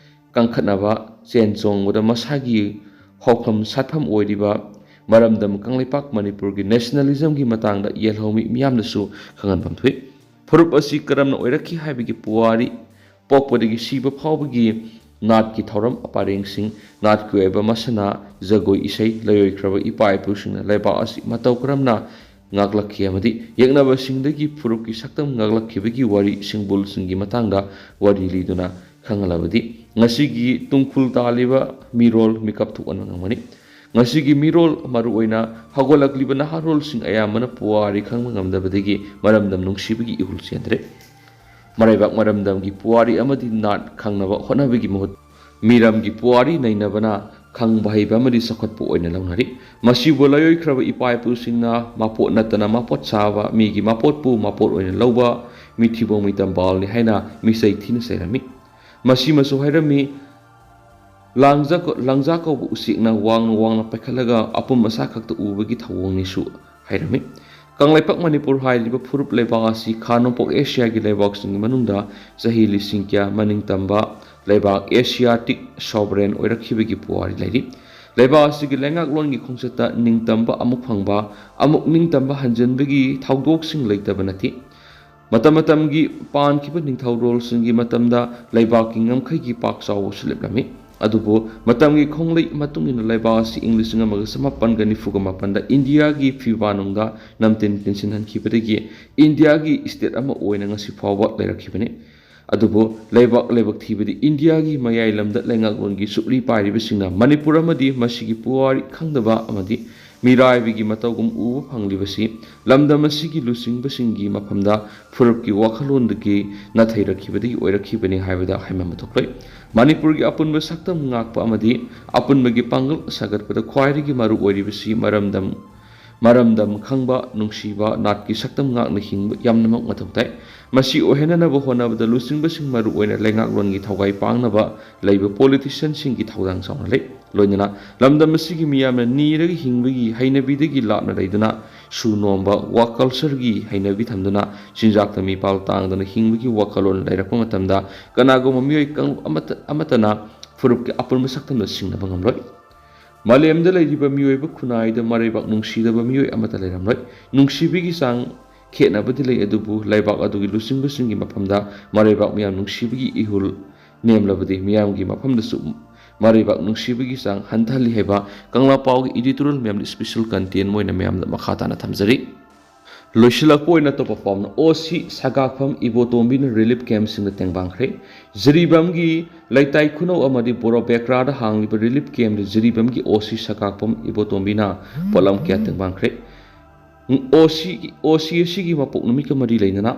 ꯀꯟꯈꯠꯅꯕ ꯆꯦꯟ ꯆꯣꯡꯕꯗ ꯃꯁꯥꯒꯤ ꯍꯧꯐꯝ ꯁꯥꯠꯐꯝ ꯑꯣꯏꯔꯤꯕ ꯃꯔꯝꯗꯝ ꯀꯪꯂꯩꯄꯥꯛ ꯃꯅꯤꯄꯨꯔꯒꯤ nationalismꯒꯤ ꯃꯇꯥꯡꯗ ꯌꯦꯜꯍꯧꯃꯤ ꯃꯤꯌꯥꯝꯅꯁꯨ ꯈꯪꯍꯟꯐꯝ ꯊꯣꯛꯏ꯫ ꯐꯨꯔꯨꯞ ꯑꯁꯤ ꯀꯔꯝꯅ ꯑꯣꯏꯔꯛꯈꯤ ꯍꯥꯏꯕꯒꯤ ꯄꯨꯋꯥꯔꯤ, ꯄꯣꯛꯄꯗꯒꯤ ꯁꯤꯕ ꯐꯥꯎꯕꯒꯤ ꯅꯥꯠꯀꯤ ꯊꯧꯔꯝ ꯄꯔꯦꯡꯁꯤꯡ, ꯅꯥꯠꯀꯤ ꯑꯣꯏꯕ ꯃꯁꯥꯟꯅ, ꯖꯒꯣꯏ ꯏꯁꯩ, ꯂꯩꯔꯣꯏꯈ꯭ꯔꯕ ꯏꯄꯥ ꯏꯄꯨꯁꯤꯡꯅ ꯂꯩꯕꯥꯛ ꯑꯁꯤ ꯃꯇꯧ ꯀꯔꯝꯅ ꯉꯥꯛꯂꯛꯈꯤ ꯑꯃꯗꯤ ꯌꯦꯛꯅꯕꯁꯤꯡꯗꯒꯤ ꯐꯨꯔꯨꯞꯀꯤ ꯁꯛꯇꯝ ꯉꯥꯛꯂꯛꯈꯤꯕꯒꯤ ꯋꯥꯔꯤ ꯁꯤꯡꯕꯨꯜꯁꯤꯡꯒꯤ ꯃꯇꯥꯡꯗ ꯋꯥꯔꯤ ꯂꯤꯗꯨꯅ ꯈꯪꯍꯜꯂꯕꯗꯤ, ꯉꯁꯤꯒꯤ ꯇꯨꯡꯈꯨꯜ ꯇꯥꯜꯂꯤꯕ ꯃꯤꯔꯣꯜ ꯃꯤꯀꯞ ꯊꯣꯛꯍꯟꯕ ꯉꯝꯒꯅꯤ꯫ ꯉꯁꯤꯒꯤ ꯃꯤꯔꯣꯜ, ꯃꯔꯨꯑꯣꯏꯅ ꯍꯧꯒꯠꯂꯛꯂꯤꯕ ꯅꯍꯥꯔꯣꯜꯁꯤꯡ ꯑꯌꯥꯝꯕꯅ ꯄꯨꯋꯥꯔꯤ ꯈꯪꯕ ꯉꯝꯗꯕꯗꯒꯤ ꯃꯔꯝꯗꯝ ꯅꯨꯡꯁꯤꯕꯒꯤ ꯏꯍꯨꯜ ꯆꯦꯟꯗ꯭ꯔꯦ꯫ ꯃꯔꯩꯕꯥꯛ ꯃꯔꯝꯗꯝꯒꯤ ꯄꯨꯋꯥꯔꯤ ꯑꯃꯗꯤ ꯅꯥꯠ ꯈꯪꯅꯕ ꯍꯣꯠꯅꯕꯒꯤ ꯃꯍꯨꯠ, ꯃꯤꯔꯝꯒꯤ ꯄꯨꯋꯥꯔꯤ ꯅꯩꯅꯕꯅ ꯈꯪꯕ ꯍꯩꯕ ꯑꯃꯗꯤ ꯆꯥꯎꯈꯠꯄ ꯑꯣꯏꯅ ꯂꯧꯅꯔꯤ꯫ ꯃꯁꯤꯕꯨ ꯂꯥꯏꯑꯣꯏꯈ꯭ꯔꯕ ꯏꯄꯥ ꯏꯄꯨꯁꯤꯡꯅ ꯃꯄꯣꯠ ꯅꯠꯇꯅ ꯃꯄꯣꯠ ꯁꯥꯕ, ꯃꯤꯒꯤ ꯃꯄꯣꯠꯄꯨ ꯃꯄꯣꯠ ꯑꯣꯏꯅ ꯂꯧꯕ ꯃꯤꯊꯤꯕꯣꯡ ꯃꯤꯇꯝꯕꯥꯜꯅꯤ ꯍꯥꯏꯅ ꯃꯤꯆꯩ ꯊꯤꯅ ꯆꯩꯔꯝꯃꯤ꯫ ꯃꯁꯤꯃꯁꯨ ꯍꯥꯏꯔꯝꯃꯤ, ꯂꯥꯡꯖ-, ꯂꯥꯡꯖꯥ ꯀꯧꯕ ꯎꯆꯦꯛꯅ ꯋꯥꯡꯅ ꯋꯥꯡꯅ ꯄꯥꯏꯈꯠꯂꯒ ꯑꯄꯨꯝ ꯑꯁꯥ ꯈꯛꯇ ꯎꯕꯒꯤ ꯊꯧꯑꯣꯡꯅꯤꯁꯨ ꯍꯥꯏꯔꯝꯃꯤ꯫ ꯀꯪꯂꯩꯄꯥꯛ ꯃꯅꯤꯄꯨꯔ ꯍꯥꯏꯔꯤꯕ ꯐꯨꯔꯨꯞ ꯂꯩꯕꯥꯛ ꯑꯁꯤ ꯈꯥ ꯅꯣꯡꯄꯣꯛ ꯑꯦꯁꯤꯌꯥꯒꯤ ꯂꯩꯕꯥꯛꯁꯤꯡꯒꯤ ꯃꯅꯨꯡꯗ ꯆꯍꯤ ꯂꯤꯁꯤꯡ ꯀꯌꯥ ꯃꯅꯤꯡ ꯇꯝꯕ ꯂꯩꯕꯥꯛ, ꯑꯦꯁꯤꯌꯥꯇꯤꯛ ꯁꯣꯚꯔꯦꯟ ꯑꯣꯏꯔꯛꯈꯤꯕꯒꯤ ꯄꯨꯋꯥꯔꯤ ꯂꯩꯔꯤ꯫ ꯂꯩꯕꯥꯛ ꯑꯁꯤꯒꯤ ꯂꯩꯉꯥꯛꯂꯣꯟꯒꯤ ꯈꯣꯡꯆꯠꯇ ꯅꯤꯡꯇꯝꯕ ꯑꯃꯨꯛ ꯐꯪꯕ, ꯑꯃꯨꯛ ꯅꯤꯡꯇꯝꯕ ꯍꯟꯖꯤꯟꯕꯒꯤ ꯊꯧꯗꯣꯛꯁꯤꯡ ꯂꯩꯇꯕ ꯅꯠꯇꯦ꯫ ꯃꯇꯝ ꯃꯇꯝꯒꯤ ꯄꯥꯟꯈꯤꯕ ꯅꯤꯡꯊꯧꯔꯣꯜꯁꯤꯡꯒꯤ ꯃꯇꯝꯗ ꯂꯩꯕꯥꯛꯀꯤ ꯉꯝꯈꯩꯒꯤ ꯄꯥꯛ ꯆꯥꯎꯕꯁꯨ ꯂꯦꯞꯂꯝꯃꯤ꯫ ꯑꯗꯨꯕꯨ ꯃꯇꯝꯒꯤ ꯈꯣꯡꯂꯩ ꯃꯇꯨꯡ ꯏꯟꯅ ꯂꯩꯕꯥꯛ ꯑꯁꯤ ꯏꯪ ꯂꯤꯁꯤꯡ ꯑꯃꯒ ꯆꯃꯥꯄꯟꯒ ꯅꯤꯐꯨꯒ ꯃꯥꯄꯟꯗ ꯏꯟꯗꯤꯌꯥꯒꯤ ꯐꯤꯕꯥꯅꯨꯡꯗ ꯅꯝꯇꯤꯟ ꯇꯤꯟꯁꯤꯟꯍꯟꯈꯤꯕꯗꯒꯤ ꯏꯟꯗꯤꯌꯥꯒꯤ ꯁ꯭ꯇꯦꯠ ꯑꯃ ꯑꯣꯏꯅ ꯉꯁꯤ ꯐꯥꯎꯕ ꯂꯩꯔꯛꯈꯤꯕꯅꯤ꯫ ꯑꯗꯨꯕꯨ ꯂꯩꯕꯥꯛ ꯂꯥꯏꯕꯛ ꯊꯤꯕꯗꯤ ꯏꯟꯗꯤꯌꯥꯒꯤ ꯃꯌꯥꯏ ꯂꯝꯗ ꯂꯩꯉꯥꯛꯂꯣꯟꯒꯤ ꯁꯨꯛꯂꯤ ꯄꯥꯏꯔꯤꯕꯁꯤꯡꯅ ꯃꯅꯤꯄꯨꯔ ꯑꯃꯗꯤ ꯃꯁꯤꯒꯤ ꯄꯨꯋꯥꯔꯤ ꯈꯪꯗꯕ ꯑꯃꯗꯤ ꯃꯤꯔꯥꯏꯕꯒꯤ ꯃꯇꯧꯒꯨꯝ ꯎꯕ ꯐꯪꯂꯤꯕꯁꯤ ꯂꯝꯗꯝ ꯑꯁꯤꯒꯤ ꯂꯨꯆꯤꯡꯕꯁꯤꯡꯒꯤ ꯃꯐꯝꯗ ꯐꯨꯔꯨꯞꯀꯤ ꯋꯥꯈꯜꯂꯣꯟꯗꯒꯤ ꯅꯥꯊꯩꯔꯛꯈꯤꯕꯗꯒꯤ ꯑꯣꯏꯔꯛꯈꯤꯕꯅꯤ ꯍꯥꯏꯕꯗ ꯍꯥꯏꯃꯟꯕ ꯊꯣꯛꯂꯣꯏ꯫ ꯃꯅꯤꯄꯨꯔꯒꯤ ꯑꯄꯨꯟꯕ ꯁꯛꯇꯝ ꯉꯥꯛꯄ ꯑꯃꯗꯤ ꯑꯄꯨꯟꯕꯒꯤ ꯄꯥꯡꯒꯜ ꯁꯥꯒꯠꯄꯗ ꯈ꯭ꯋꯥꯏꯗꯒꯤ ꯃꯔꯨ ꯑꯣꯏꯔꯤꯕꯁꯤ ꯃꯔꯝꯗꯝ, ꯃꯔꯝꯗꯝ ꯈꯪꯕ, ꯅꯨꯡꯁꯤꯕ, ꯅꯥꯠꯀꯤ ꯁꯛꯇꯝ ꯉꯥꯛꯅ ꯍꯤꯡꯕ ꯌꯥꯝꯅꯃꯛ ꯃꯊꯧ ꯇꯥꯏ꯫ ꯃꯁꯤ ꯑꯣꯏꯍꯟꯅꯅꯕ ꯍꯣꯠꯅꯕꯗ ꯂꯨꯆꯤꯡꯕꯁꯤꯡ, ꯃꯔꯨꯑꯣꯏꯅ ꯂꯩꯉꯥꯛꯂꯣꯟꯒꯤ ꯊꯧꯒꯥꯏ ꯄꯥꯡꯅꯕ ꯂꯩꯕ ꯄꯣꯂꯤꯇꯤꯁꯤꯌꯟꯁꯤꯡꯒꯤ ꯊꯧꯗꯥꯡ ꯆꯥꯎꯅ ꯂꯩ꯫ ꯂꯣꯏꯅꯅ ꯂꯝꯗꯝ ꯑꯁꯤꯒꯤ ꯃꯤꯌꯥꯝꯅ ꯅꯤꯔꯒ ꯍꯤꯡꯕꯒꯤ ꯍꯩꯅꯕꯤꯗꯒꯤ ꯂꯥꯞꯅ ꯂꯩꯗꯨꯅ ꯁꯨ ꯅꯣꯝꯕ, ꯋꯥꯔꯛ ꯀꯜꯆꯔꯒꯤ ꯍꯩꯅꯕꯤ ꯊꯝꯗꯨꯅ ꯆꯤꯟꯖꯥꯛꯇ ꯃꯤꯄꯥꯜ ꯇꯥꯡꯗꯅ ꯍꯤꯡꯕꯒꯤ ꯋꯥꯈꯜꯂꯣꯟ ꯂꯩꯔꯛꯄ ꯃꯇꯝꯗ ꯀꯅꯥꯒꯨꯝꯕ ꯃꯤꯑꯣꯏ ꯀꯥꯡꯂꯨꯞ ꯑꯃꯠꯇ, ꯑꯃꯠꯇꯅ ꯐꯨꯔꯨꯞꯀꯤ ꯑꯄꯨꯟꯕ ꯁꯛꯇꯝꯗ ꯁꯤꯡꯅꯕ ꯉꯝꯂꯣꯏ꯫ ꯃꯥꯂꯦꯝꯗ ꯂꯩꯔꯤꯕ ꯃꯤꯑꯣꯏꯕ ꯈꯨꯟꯅꯥꯏꯗ ꯃꯔꯩꯕꯥꯛ ꯅꯨꯡꯁꯤꯗꯕ ꯃꯤꯑꯣꯏ ꯑꯃꯠꯇ ꯂꯩꯔꯝꯂꯣꯏ꯫ ꯅꯨꯡꯁꯤꯕꯒꯤ ꯆꯥꯡ ꯈꯦꯠꯅꯕꯗꯤ ꯂꯩ, ꯑꯗꯨꯕꯨ ꯂꯩꯕꯥꯛ ꯑꯗꯨꯒꯤ ꯂꯨꯆꯤꯡꯕꯁꯤꯡꯒꯤ ꯃꯐꯝꯗ ꯃꯔꯩꯕꯥꯛ ꯃꯤꯌꯥꯝ ꯅꯨꯡꯁꯤꯕꯒꯤ ꯏꯍꯨꯜ ꯅꯦꯝꯂꯕꯗꯤ ꯃꯤꯌꯥꯝꯒꯤ ꯃꯐꯝꯗꯁꯨ ꯃꯔꯩꯕꯥꯛ ꯅꯨꯡꯁꯤꯕꯒꯤ ꯆꯥꯡ ꯍꯟꯊꯍꯜꯂꯤ ꯍꯥꯏꯕ ꯀꯪꯂꯥ ꯄꯥꯎꯒꯤ editorial ꯃꯌꯥꯝꯗ special content ꯑꯣꯏꯅ ꯃꯌꯥꯝꯗ ꯃꯈꯥ ꯇꯥꯅ ꯊꯝꯖꯔꯤ꯫ ꯂꯣꯏꯁꯤꯜꯂꯛꯄ ꯑꯣꯏꯅ ꯑꯇꯣꯞꯄ ꯄꯥꯎꯅ ꯑꯣ ꯁꯤ ꯁꯒꯥꯛꯐꯝ ꯏꯕꯣꯇꯣꯝꯕꯤꯅ relief campꯁꯤꯡꯗ ꯇꯦꯡꯕꯥꯡꯈ꯭ꯔꯦ꯫ ꯖꯤꯔꯤꯕꯥꯝꯒꯤ ꯂꯩꯇꯥꯏ ꯈꯨꯅꯧ ꯑꯃꯗꯤ ꯕꯣꯔꯣ ꯕꯦꯀ꯭ꯔꯥꯗ ꯍꯥꯡꯂꯤꯕ relief campꯗ ꯖꯤꯔꯤꯕꯥꯝꯒꯤ ꯑꯣ ꯁꯤ ꯁꯒꯥꯛꯐꯝ ꯏꯕꯣꯇꯣꯝꯕꯤꯅ ꯄꯣꯠꯂꯝ ꯀꯌꯥ ꯇꯦꯡꯕꯥꯡꯈ꯭ꯔꯦ꯫ ꯑꯣ ꯁꯤ, ꯑꯣ ꯁꯤ ꯑꯁꯤꯒꯤ ꯃꯄꯣꯛ ꯅꯨꯃꯤꯠꯀ ꯃꯔꯤ ꯂꯩꯅꯅ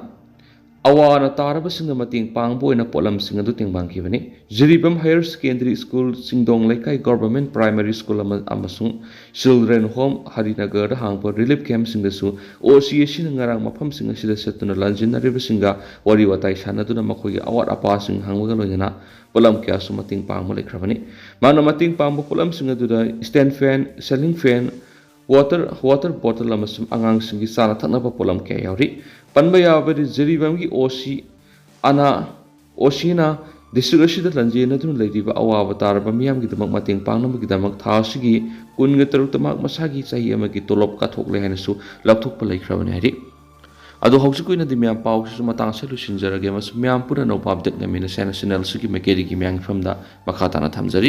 ꯑꯋꯥ ꯑꯅꯥ ꯇꯥꯔꯕꯁꯤꯡꯗ ꯃꯇꯦꯡ ꯄꯥꯡꯕ ꯑꯣꯏꯅ ꯄꯣꯠꯂꯝꯁꯤꯡ ꯑꯗꯨ ꯇꯦꯡꯕꯥꯡꯈꯤꯕꯅꯤ꯫ ꯖꯤꯔꯤꯕꯥꯝ Higher Secondary School, ꯆꯤꯡꯗꯣꯡ ꯂꯩꯀꯥꯏ Government Primary School ꯑꯃ-, ꯑꯃꯁꯨꯡ Children Home ꯍꯔꯤꯅꯒꯔꯗ ꯍꯥꯡꯕ relief campꯁꯤꯡꯗꯁꯨ ꯑꯣ ꯁꯤ ꯑꯁꯤꯅ ꯉꯔꯥꯡ ꯃꯐꯝꯁꯤꯡ ꯑꯁꯤꯗ ꯆꯠꯇꯨꯅ ꯂꯥꯟꯖꯤꯟꯅꯔꯤꯕꯁꯤꯡꯒ ꯋꯥꯔꯤ ꯋꯥꯇꯥꯏ ꯁꯥꯟꯅꯗꯨꯅ ꯃꯈꯣꯏꯒꯤ ꯑꯋꯥꯠ ꯑꯄꯥꯁꯤꯡ ꯍꯪꯕꯒ ꯂꯣꯏꯅꯅ ꯄꯣꯠꯂꯝ ꯀꯌꯥꯁꯨ ꯃꯇꯦꯡ ꯄꯥꯡꯕ ꯂꯩꯈ꯭ꯔꯕꯅꯤ꯫ ꯃꯥꯅ ꯃꯇꯦꯡ ꯄꯥꯡꯕ ꯄꯣꯠꯂꯝꯁꯤꯡ ꯑꯗꯨꯗ stand fan, ceiling fan, water, water bottle ꯑꯃꯁꯨꯡ ꯑꯉꯥꯡꯁꯤꯡꯒꯤ ꯆꯥꯅ ꯊꯛꯅꯕ ꯄꯣꯠꯂꯝ ꯀꯌꯥ ꯌꯥꯎꯔꯤ꯫ ꯄꯟꯕ ꯌꯥꯕꯗꯤ ꯖꯤꯔꯤꯕꯥꯝꯒꯤ ꯑꯣ ꯁꯤ ꯑꯅꯥ, ꯑꯣ ꯁꯤꯅ district ꯑꯁꯤꯗ ꯂꯥꯟꯖꯦꯟꯅꯗꯨꯅ ꯂꯩꯔꯤꯕ ꯑꯋꯥꯕ ꯇꯥꯔꯕ ꯃꯤꯌꯥꯝꯒꯤꯗꯃꯛ ꯃꯇꯦꯡ ꯄꯥꯡꯅꯕꯒꯤꯗꯃꯛ ꯊꯥ ꯑꯁꯤꯒꯤ ꯀꯨꯟꯒ ꯇꯔꯨꯛꯇ ꯃꯍꯥꯛ ꯃꯁꯥꯒꯤ ꯆꯍꯤ ꯑꯃꯒꯤ ꯇꯣꯂꯣꯞ ꯀꯥꯊꯣꯛꯂꯦ ꯍꯥꯏꯅꯁꯨ ꯂꯥꯎꯊꯣꯛꯄ ꯂꯩꯈ꯭ꯔꯕꯅꯤ ꯍꯥꯏꯔꯤ꯫ ꯑꯗꯣ ꯍꯧꯖꯤꯛꯀꯤ ꯑꯣꯏꯅꯗꯤ ꯃꯌꯥꯝ ꯄꯥꯎꯁꯤꯁꯨ ꯃꯇꯥꯡ ꯑꯁꯤꯗ ꯂꯣꯏꯁꯤꯟꯖꯔꯒꯦ ꯑꯃꯁꯨꯡ ꯃꯌꯥꯝ ꯄꯨꯟꯅ ꯑꯅꯧꯕ update ꯉꯥꯏꯃꯤꯟꯅꯁꯦ ꯍꯥꯏꯅ channel ꯑꯁꯤꯒꯤ ꯃꯥꯏꯀꯩꯗꯒꯤ ꯃꯌꯥꯝꯒꯤ ꯃꯐꯝꯗ ꯃꯈꯥ ꯇꯥꯅ ꯊꯝꯖꯔꯤ꯫